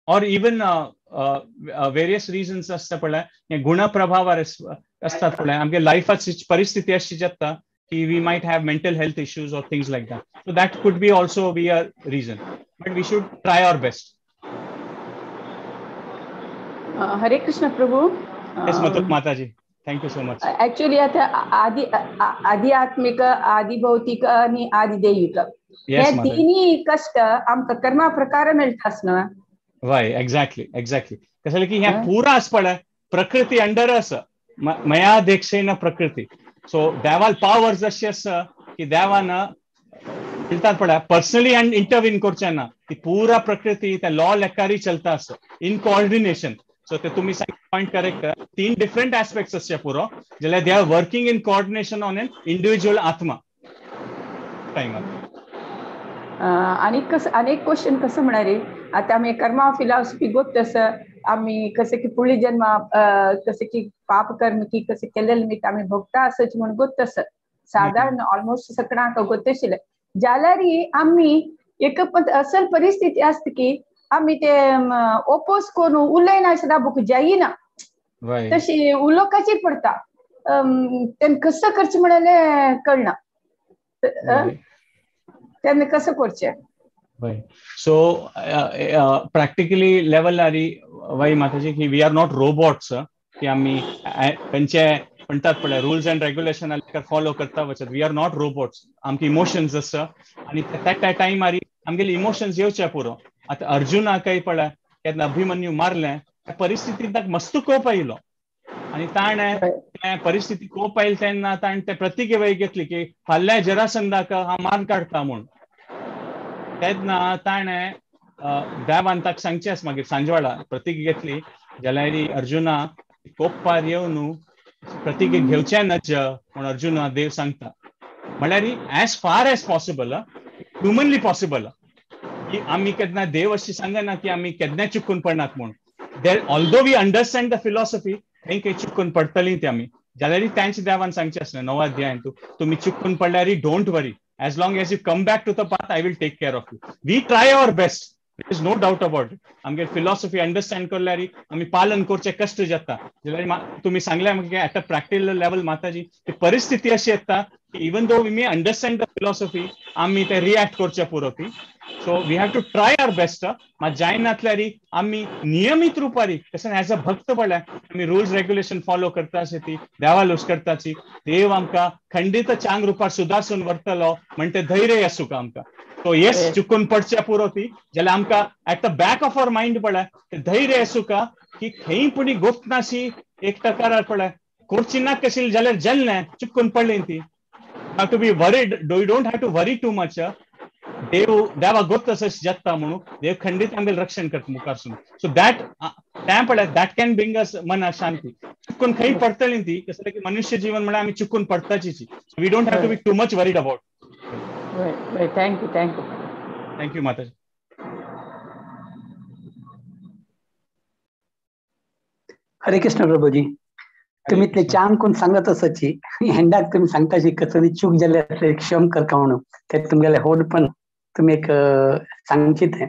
Or even various reasons आसता पळय, हे गुणप्रभावार असतात पळय आमगे लायफाची परिस्थिती अशी जाता की we might have mental health issues or things like that. So that could be also be a reason, but we should try our best. Hare Krishna Prabhu. Yes Mataji, thank you so much. Actually आता आदि आध्यात्मिक, आदि भौतिक आणि आदिदैविक हे तिन्ही कष्ट आमकां कर्मा प्रकार मेळटा न्हू. वय, एक्झॅक्टली एक्झॅक्टली. कसं की ह्या पुरा आस पळय प्रकृती अंडर आसा, मया देक्षेन प्रकृती. सो देवाल पावर्स अशी आसा की देवान म्हणटात पळय पर्सनली अँड इंटरवीन करचें ना, ती पुरा प्रकृती त्या लॉ लेखारी चलता आसा इन कोऑर्डिनेशन. सो ते तुमी पॉयंट करेक्ट, तीन डिफरंट एस्पेक्ट्स आसचे पुरो जाल्यार they are working in coordination on an individual आत्मा टायमार. आणि कसं अनेक क्वेश्चन कसं म्हणाले आता आम्ही कर्मा फिलॉसॉफी गोत तसं आम्ही कसं की पुढील जन्म कसं की पाप कर्म की कसं केलेलं मी आम्ही भोगता असच म्हणून गोत तसं साधारण ऑलमोस्ट सगळ्यांक गोत आशिल्लें. जाल्यार आम्ही एक असल परिस्थिती आसता की आम्ही ते ओपोज करून उलयना बुक जाईना, तशी उलोवपाची पडटा, तेन्ना कसं करचें म्हणलें कळना, तेन्ना कसं करचें. सो प्रॅक्टिकली लेवलार वय माताजी की we are not robots की आमी खंयचे म्हणटात पळय रुल्स अँड रेग्युलेशन फॉलो करता वचत. We are not robots. आमकां इमोशन्स आसा आनी त्या टायमार आमगेले इमोशन्स येवचे पुरो. आतां अर्जुनाकय पळय केन्ना अभिमन्यू मारलें त्या परिस्थितीन ताका मस्त कोप आयलो आनी ताणें त्या परिस्थिती कोप आयली तेन्ना ताणें ते प्रतिज्ञा वयर घेतली की फाल्यां जरासंधाक हांव मार काडटा म्हूण. तेन्ना ताणें देवान ताका सांगचें आसा मागीर सांजवाडा प्रतिज्ञा घेतली जाल्यार अर्जुना कोपार येवन प्रतिज्ञा घेवचें नज म्हूण अर्जुना देव सांगता. म्हणल्यार as far as possible, humanly possible की आमी केन्ना देव अशी सांगना की आमी केन्ना चुकून पडनात म्हूण. There although we understand the philosophy थंय खंय चुकून पडटली ती आमी, जाल्यार तांच्या देवान सांगचें आसलें नवा अध्यायान तूं तुमी चुकून पडल्यार don't worry, as long as you come back to the path I will take care of you. We try our best, there is no doubt about it. आमगे फिलॉसॉफी अंडरस्टँड करल्यार आमी पालन करचें कश्ट जाता. जाल्यार तुमी सांगलें म्हाका एट अ प्रॅक्टिकल लेवल माताजी ती परिस्थिती अशी येता Even though we may understand the philosophy आमी ते रिएक्ट करचे पुरो ती. So we have to try our best. मात जायनातल्यारी आमी नियमीत रुपारी कशें एज अ भक्त पळय आमी रुल्स रेग्युलेशन फॉलो करता आसा ती देवालोस करताची देव आमकां खंडीत चांग रुपार सुदारसून व्हरतलो म्हणटे धैर्य आसूं आमकां. सो येस चुकून पडचे पुरो ती जाल्यार आमकां at the back of our mind पळय धैर्य आसूं का की खंय पुणी गोपनाशी एक टकारार पळय करची ना कशी जाल्यार जल्लें चुकून पडली ती. Have to be worried, you don't have to worry too much. देव देवा गोत तसं जाता म्हणून देव खंडीत आमगेल रक्षण करता मुखारसून. सो that तें पळय that can bring अस मना शांती. चुकून खंय पडटली ती कसं की मनुष्य जीवन म्हळ्यार आमी चुकून पडताची. So we don't have to be too much worried about. Thank you thank you thank you Mataji. Hare Krishna Prabhuji, तुम्ही ते चांग कोण सांगत आसाची हेंडाक तुम्ही सांगताची कसली चूक जाल्ली आसली क्षम करता म्हणून ते तुमगेले होड पण तुम्ही एक सांगची ते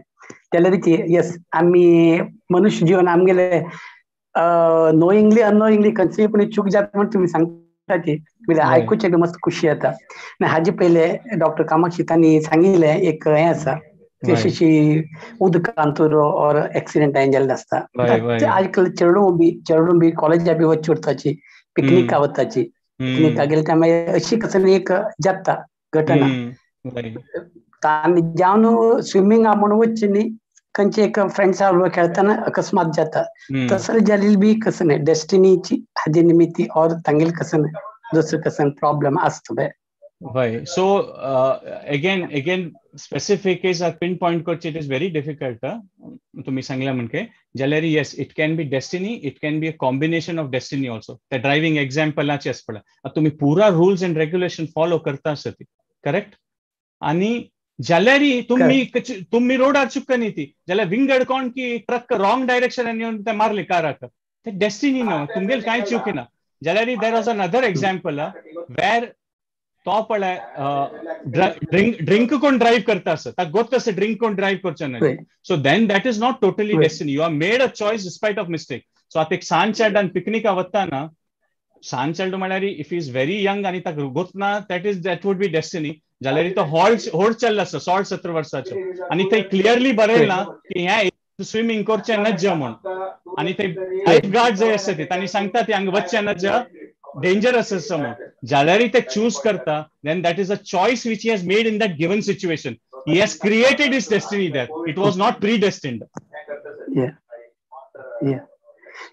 जाल्यार येस आमी मनुष्य जीवन आमगेले नोईंगली अननोईंगली खंयची पण चूक जाता म्हणून तुम्ही सांगताची आयकुचे मस्त खुशी जाता. आनी हाजे पयले डॉक्टर कामाक्षी तांणी सांगिल्लें एक हें आसा जशी उदकांतूर और एक्सिडेंट जाल्ले आसता. आजकाल चेडूं बी कॉलेजा बी वचचे उरताची पिकनिका वताची पिकनिका गेले त्या मागीर अशी कसली एक जाता घटना आनी जावन स्विमींगा म्हूण वचचे न्ही खंयचे एक फ्रेंड्सा बरोबर खेळतना अकस्मात जाता तसले जाल्ली बी कसं न्ही डेस्टिनीची हाजे निमित्ती और तांगेले कसं दुसरें कसं प्रॉब्लम आसता. Why? So again specific case or pinpoint करचे it is very difficult. तुम्ही सांगला म्हणजे जाल्यार yes it can be destiny, it can be a combination of destiny also. त्या ड्रायव्हिंग एक्झाम्पलाचे आसा पळय आतां तुमी पुरा रुल्स एंड रेग्युलेशन फॉलो करता आसत करेक्ट आनी जाल्यार तुमी रोडार चुकता न्ही ती जाल्यार विंगड कोण की ट्रक रॉंग डायरेक्शनान येवन ते मारले काराक ते डेस्टिनी न्हू तुमगेल कांय चुकी ना. जाल्यार there was another example where तो पळय ड्रिंक कोण ड्रायव्ह करता आसत ताका गोत आसा ड्रिंक कोण ड्रायव्ह करचें न्हय. So then that is not totally destiny. You are made a choice despite of mistake. So आतां एक सान चेडवान पिकनिका वतना सान चेडो म्हळ्यार if is very young आनी ताका गोत ना that is that would be destiny. जाल्यार तो होड चल्लो आसा 16-17 वर्साचो आनी थंय क्लियरली बरयलां की हें स्विमींग करचें नज्ज म्हूण आनी थंय लायफ गार्ड जे आसा ते तांणी सांगता ते हांगा वचचें नज्ज डेंजरस आसा म्हूण जाल्यार ते चूज करता then that is a choice which he has made in that given situation. He has created his destiny there. It was not predestined. Yeah. Yeah.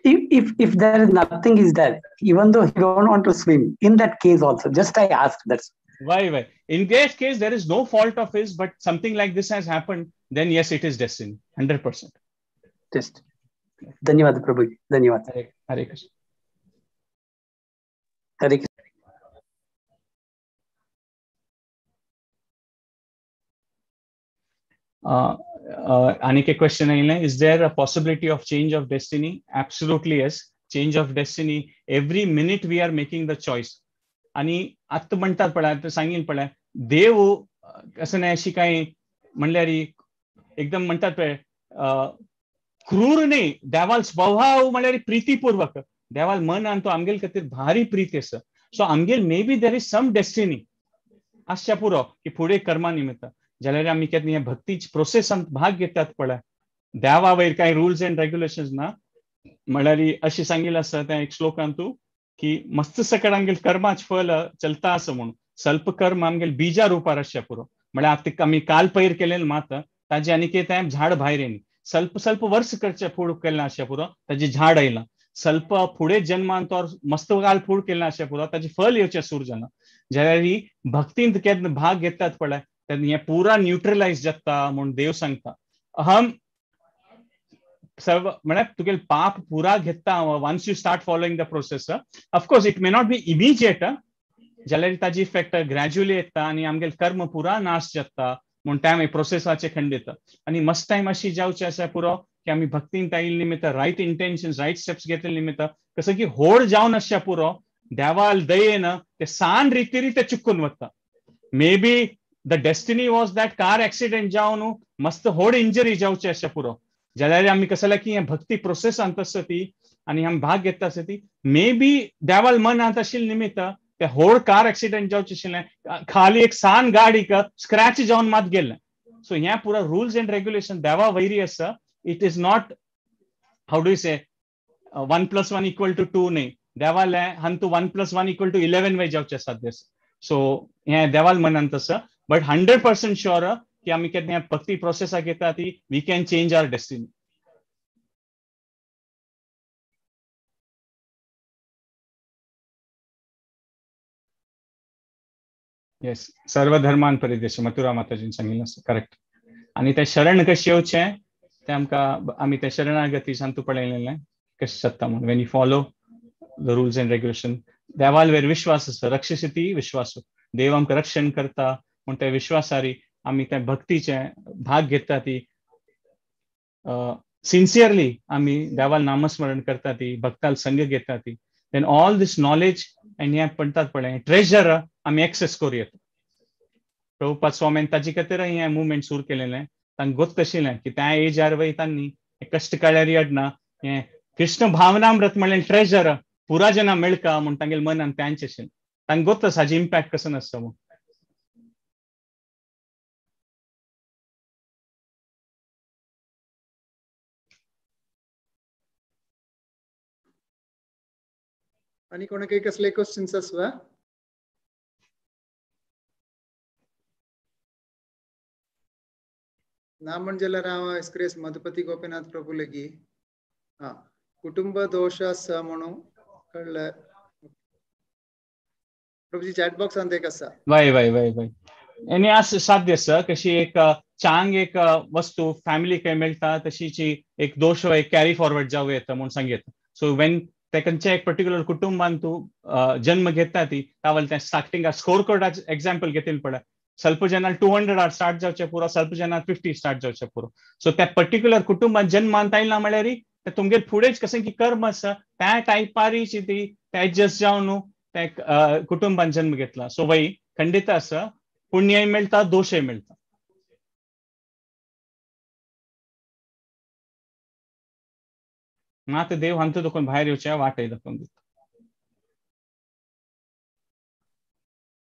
If there is nothing is there, even though he don't want to swim, in that case also, just I ask that's why? In that case, there is no fault of his, but something like this has happened, then yes, it is destiny, 100%. Just. Dhanyavad, Prabhuji. Dhanyavad. Hare Krishna. Hare Krishna. Anik question is there a possibility of change of destiny? Absolutely yes. Change of destiny. Every minute we are making the choice. आणि आत्ता म्हणतात पळय आतां सांगीन पळय देव असं नाही अशी काय म्हणल्यार एकदम म्हणतात पळय क्रूर न्ही देवाल स्वभाव म्हणल्यार प्रितीपूर्वक देवाल मनान तो आमगेल खातीर भारी प्रीती आसा. सो आमगेल may be there is some destiny आसच्या पुरो की फुडें कर्मा निमित्त जाल्यार आमी केन्ना हे भक्तीच प्रोसेसांत भाग घेतात पळय देवा वयर कांय रुल्स एंड रेग्युलेशन्स ना म्हणल्यार अशें सांगिल्लें आसा त्या एक श्लोकांत तूं की मस्त सकट आमगेल कर्माच फल चलता आसा म्हणून स्वल्प कर्म आमगेल बीजा रुपार आसच्या पुरो म्हळ्यार आतां आमी काल पयर केलें मात ताजें आनी कितें तें झाड भायर येयनी स्वल्प स्वल्प वर्स करचें फूड केलें आसच्या पुरो ताजें झाड आयलां स्वल्प फुडें जन्मान तो मस्त काल फूड केलें आसच्या पुरो ताजें फल येवचें सूर जालां. जाल्यार भक्तींत केन्ना भाग घेतात पळय तेन्ना हें पुरा न्युट्रलायज जाता म्हूण देव सांगता. अहम सर्व म्हळ्यार तुगेले पाप पुरा घेता once you start following the process. Of course it may not be immediate जाल्यार ताजी इफेक्ट ग्रॅज्युअली येता आनी आमगेले कर्म पुरा नाश जाता म्हूण टायम प्रोसेसाचे खंडीत. आनी मस्त टायम अशी जावचे आसा पुरो की आमी भक्तीन आयिल्ले निमित्त रायट इंटेन्शन रायट स्टेप्स घेतले निमित्त कसं की होड जावन आसच्या पुरो देवाल दयेन ते सान रितीरी ते चुकून वता. May be the destiny was that car accident जावन मस्त होड इंजरी जावचे आसच्या पुरो जाल्यार आमी कसं की हे भक्ती प्रोसेसांत आसता ती आनी आमी भाग घेता आसता ती मे बी देवाल मनांत आशिल्ले निमित्त ते होड कार एक्सिडेंट जावचें आशिल्लें, खाली एक सान गाडीक स्क्रॅच जावन मात गेल्लें. सो हें पुरा रुल्स एंड रेग्युलेशन देवा वैरी आसा. It is not, how do you say, 1 + 1 = 2 न्ही. देवाले हांतू 1 + 1 = 11 वय जावचें साध्य आसा. सो हें देवाल मनांत आसा, बट 100% शुअर की आमी केन्ना भक्ती प्रोसेसाक येता ती we can change our destiny. Yes, सर्वधर्मान परिदेश मथुरा माताजीन सांगिल्लें आसा, करेक्ट. आनी तें शरण कशें येवचें तें आमकां आमी तें शरणागती सांतू पळयलें कशें जाता म्हूण. When you follow the rules and regulation, देवाल वेर विश्वास आसा, रक्षिती विश्वास, देव आमकां रक्षण करता म्हूण त्या विश्वासारी आमी त्या भक्तीचे भाग घेता ती सिन्सियरली आमी देवाल नामस्मरण करता ती भक्ताल संग घेता ती, then all this knowledge and हें म्हणटात पळय ट्रेजर आमी एक्सेस करूं येता. प्रभुपाद स्वामीन ताजे खातीर हें मुवमेंट सुरू केलेलें. तांकां गोत्त आशिल्लें की त्या एजार वय तांणी कश्ट काळ्यार येडना हें कृष्ण भावनामृत म्हणलें ट्रेजर पुरा जना मेळका म्हूण तांगेले मनान त्यांचें आशिल्लें. तांकां गोत्त आसा हाजी इम्पॅक्ट कसो नासता म्हूण. आणि कोणाकडे कसले क्वेश्चन्स आसवा? ना म्हणजे हांव एस्क्रेस मधुपती गोपीनाथ प्रभू लगी हा कुटुंब दोश आसा म्हणून कळ्ळें. प्रभूजी चॅट बॉक्सान एक आसा. वय वय वय वय आनी आस साध्य आसा कशी एक चांग एक वस्तू फॅमिली काय मेळटा तशीची एक दोश एक कॅरी फॉरवर्ड जावं येता म्हूण सांगता. सो when ते खंयच्या एक पर्टिक्युलर कुटुंबान तूं जन्म घेता ती तावल त्या स्टार्टिंगा स्कोर कार्ड एग्जाम्पल घेतील पळय, ಸ್ವಲ್ಪ ಜನ 200 स्टार्ट जावचे पुरो, ಸ್ವಲ್ಪ ಜನ 50 स्टार्ट जावचे पुरो. सो त्या पर्टिक्युलर कुटुंबान जन्मान आयला म्हळ्यार ते तुमगेर फुडेंच कशें की कर्म आसा त्या टायपारीची ती एडजस्ट जावन त्या कुटुंबान जन्म घेतला. सो वय खंडित आसा, पुण्यय मेळटा दोशय मेळटा. मात देव हांतू तुका भायर येवच्या वाटय दाखोवन दिता.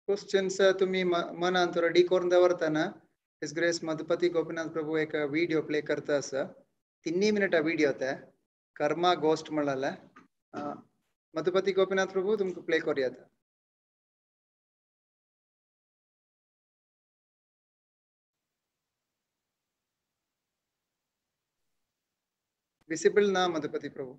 क्वेश्चन्स तुम्ही मनांत रेडी करून दवरताना his grace Madhupati Gopinath Prabhu एक व्हिडिओ प्ले करता आसा. 3 मिनिटा व्हिडिओ ते कर्मा गोस्ट म्हळ्यार मधुपती गोपीनाथ प्रभू तुमकां प्ले करूया. विजिबल ना मधुपती प्रभू.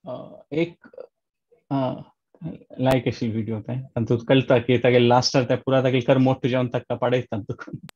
एक लायक अशी व्हिडिओ ते तातूंत कळटा की तागेले लास्टार ते पुरा तागेले कर मोठो जेवण ताका पाडयता तातूंत.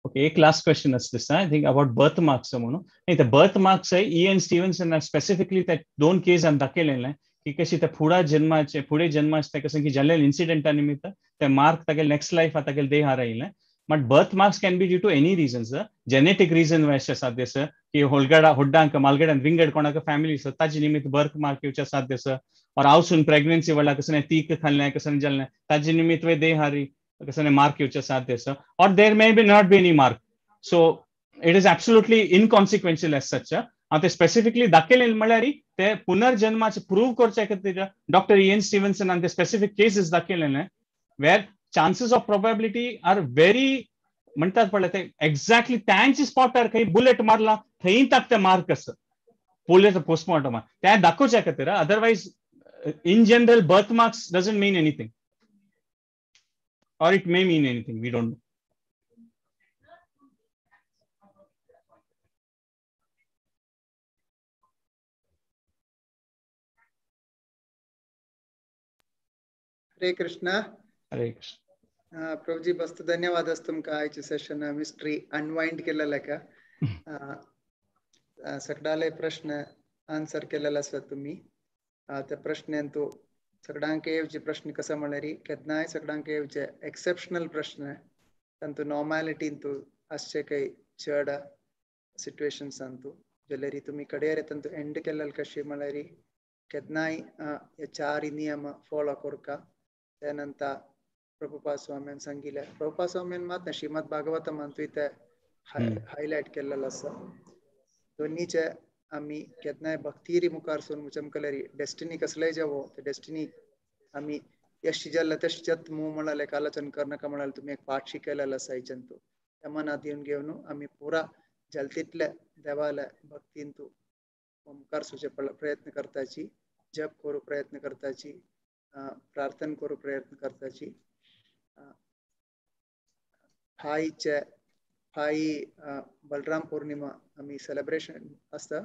ओके, एक लास्ट क्वेश्चन आसता दिसता, I think about birth marks म्हणून. नाही, ते birth marks en Stevenson specifically ते दोन केसान दाखयलेले की कशी ते फुडा जन्माचे फुडें जन्माचे ते कसं की जाल्ले इन्सिडेंटा निमित्त ते मार्क तागेले नेक्स्ट लायफ तागेले देहार आयिल्ले. But birth marks can be due to any reasons, genetic reason अशें साध्य आसा की होलगडा होड्डांक मालगडान विंगड कोणाक फॅमिली आसा ताजे निमित्त बर्थ मार्क येवचे साध्य आसा. और हावसून प्रेग्नन्सी वेळार कसं तीक खाल्लें कसं जाल्लें ताजे निमित्त देहारी कसं मार्क येवचे साध्य आसा. Or there may be not be any mark. So it is absolutely inconsequential as such. हांव ते स्पेसिफिकली दाखयलें म्हणल्यार ते पुनर्जन्माचे प्रूव करचे खातीर डॉक्टर इएन स्टीवन्सनान ते स्पेसिफीक केसीस दाखयलेले where chances of probability are very म्हणतात पळय ते एक्झॅक्टली त्यांचे स्पॉटार खंय बुलेट मारला थंय ताक ते मार्क आसा बुलेट पोस्टमॉर्टम ते दाखोवच्या खातीर. Otherwise in general birth marks doesn't mean anything or it may mean anything, we don't know. Hare Krishna. Hare Krishna. Prabhuji बस्त धन्यवाद तुमका आयचे सेशन मिस्ट्री अनवाइंड केलेला का सगळाले प्रश्न आन्सर केलेला आसा तुम्ही. त्या प्रश्नांतु सगळ्यांक येवचे प्रश्न कसं म्हणल्यार केन्नाय सगळ्यांक येवचे एक्सेप्शनल प्रश्न तांतू नॉर्मॅलिटींतू आसचे काही चड सिट्युएशन्स अंतू जाल्यार तुमी कडेर तांतू एंड केलेले कशें म्हणल्यार केन्नाय हे चार नियम फॉलो करका. त्यानंतर प्रभुपाद स्वाम्यान सांगितले, प्रभुपाद स्वाम्यान मात श्रीमद भागवतम अंतू ते हायलायट केलेलो आसा. दोन्हीचे आमी केन्नाय भक्तीरी मुखार सून चमकलेरी डेस्टिनी कसलेय जावो ते डेस्टिनी आमी यश जाल्ले तशें जत मू म्हणाले कालोचन करनाका म्हणाले तुमी एक पाठ शिकयलेलो आसा हेच्यान तूं त्या मनात दिवन घेवन आमी पुरा जाल तितले देवाले भक्तीन तूं मुखार सुचे प्रयत्न करताची, जप करूं प्रयत्न करताची, प्रार्थना करूं प्रयत्न करताची. फायचे फाय बलराम पौर्णिमा आमी सेलिब्रेशन आसता.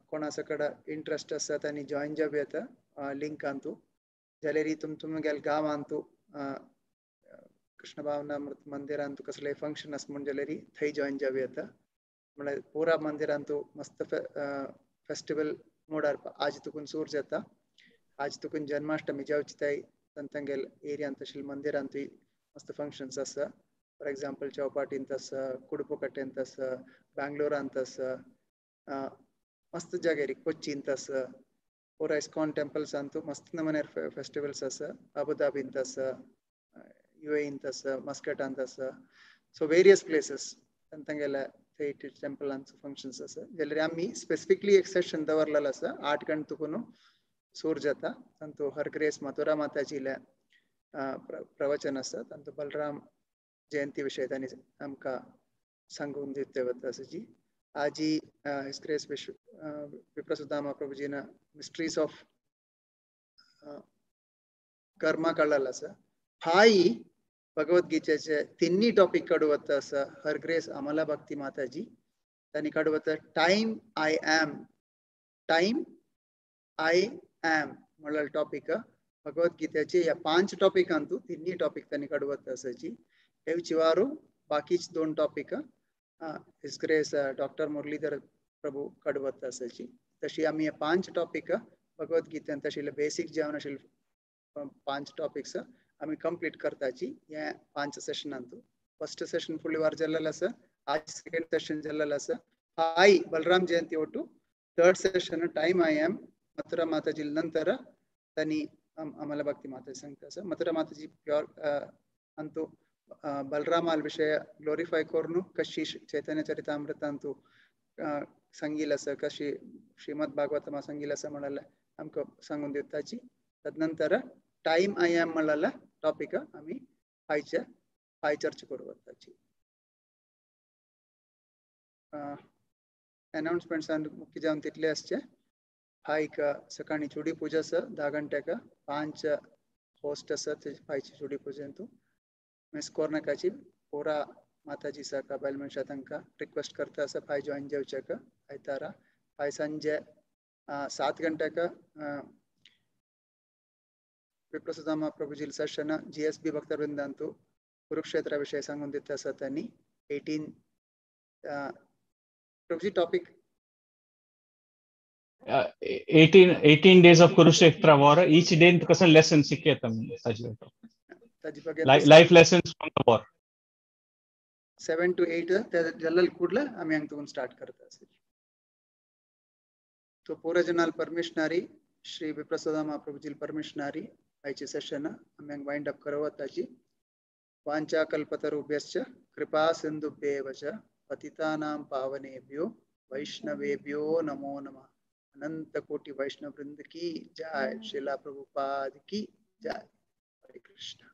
कोणा कडेन इंट्रस्ट आसा तांणी जॉयन जावं येता लिंकांतू. जाल्यार तुमगेल्या गांवांतू कृष्ण भावनामृत मंदिरांतू कसलें फंक्शन आसा म्हूण जाल्यार थंय जॉयन जावं येता. म्हणल्यार पुरा मंदिरांतू मस्त फेस्टिवल मोडार आज तुकून सूर जाता. आज तुकून जन्माष्टमी जावची थंय तांगेल एरियांत आशिल्ल्या मंदिरांतूय मस्त फंक्शन्स आसा. फॉर एग्जाम्पल चौपाटींत आसा, कुडपुकट्यांत आसा, बँगलोरांत आसा, मस्त जाग्यार कोच्चींत आसा, पुरा इस्कॉन टेम्पल्सांतू मस्त नमूने फेस्टिवल्स आसा, अबुधाबींत आसा, युएईंत आसा, मस्कटांत आसा. सो वेरियस प्लेसीस तांगेल्या थंय टेम्पलांचो फंक्शन्स आसा. जाल्यार आमी स्पेसिफिकली एक सेशन दवरलेलो आसा 8 गंटे तुकून सूर जाता. तांतू हर ग्रेस मथुरा माताजीले प्रवचन आसा. तांतू बलराम जयंती विशय तांणी आमकां सांगून दिते वता आसा. आजी his grace विश्व विप्रसुदामा प्रभुजीन मिस्ट्रीज ऑफ कर्मा कळ्ळेलो आसा. फाय भगवद्गीतेचे तिन्ही टॉपिक काडू वता आसा हर ग्रेस अमला भक्ती माताजी तांणी काडू वता time I am, time I am म्हणलेलो टॉपिक भगवद्गीतेचे ह्या 5 टॉपिकांतू तिन्ही टॉपिक तांणी काडू वता आसाची. हेवची वारू बाकीचे 2 topic his grace doctor Muralidhar Prabhu काडू वता आसाची. तशी आमी हे 5 टॉपिक भगवद्गीतेन तशें बेसीक जेवण आशिल्ले 5 टॉपिक्स आमी कंप्लीट करताची हे 5 सेशनांतू. फर्स्ट सेशन फुडले वार जाल्लेलो आसा, आज सेकंड सेशन जाल्लेलो आसा. हाय बलराम जयंती ಒಟ್ಟು third session time I am Mathura Mataji ನಂತರ तांणी अमला भक्ती माताजी सांगता आसा. मथुरा माताजी प्योर अंतू बलरामाल विषय ग्लोरिफाय करून कशी चैतन्य चरितामृतांतू सांगिल आसा, कशी श्रीमद भागवतमा सांगिल आसा म्हणलें आमकां सांगून दिताची. तदनंतर टायम I am म्हणलें टॉपिक आमी फायचे फाय चर्चा करू वताची. अनाउन्समेंट्स मुख्य जावन तितले आसचे. फायक सकाळी चुडी पूजा आसा 10 गंट्याक, 5 होस्ट आसा ते फायची चुडी पुजेंतू मिस कोरनाकाची पुरा माताजी साका बायल मनशा तांकां रिक्वेस्ट करता आसा फाय जॉयन जावच्याक आयतारा. फाय सांजे 7 गंट्याक विप्रसुदामा प्रभुजील सेशन GSB भक्तवृंदांतु कुरुक्षेत्र विषय सांगून दिता आसा त्यांनी 18 Prabhuji topic 18 days of Kurukshetra war, each day कसं लेसन शिकयता life lessons from the war. 7 to 8 जल्लल ಕೂಡಲೇ आम्ही हंग तुकून स्टार्ट करता असेल. तो पूरा परमिशनारी श्री विप्रसुदामा प्रभुजील परमिशनारी आयचे सेशन आम्ही हंग वाइंड अप करवत ताची. वांचा कल्पतरुभ्यश्च कृपा सिंधुभ्येव च पतितानां पावनेभ्यो वैष्णवेभ्यो नमो नमः. अनंत कोटि वैष्णव वृंद की जय. श्रीला प्रभुपाद की जय. हरे कृष्ण.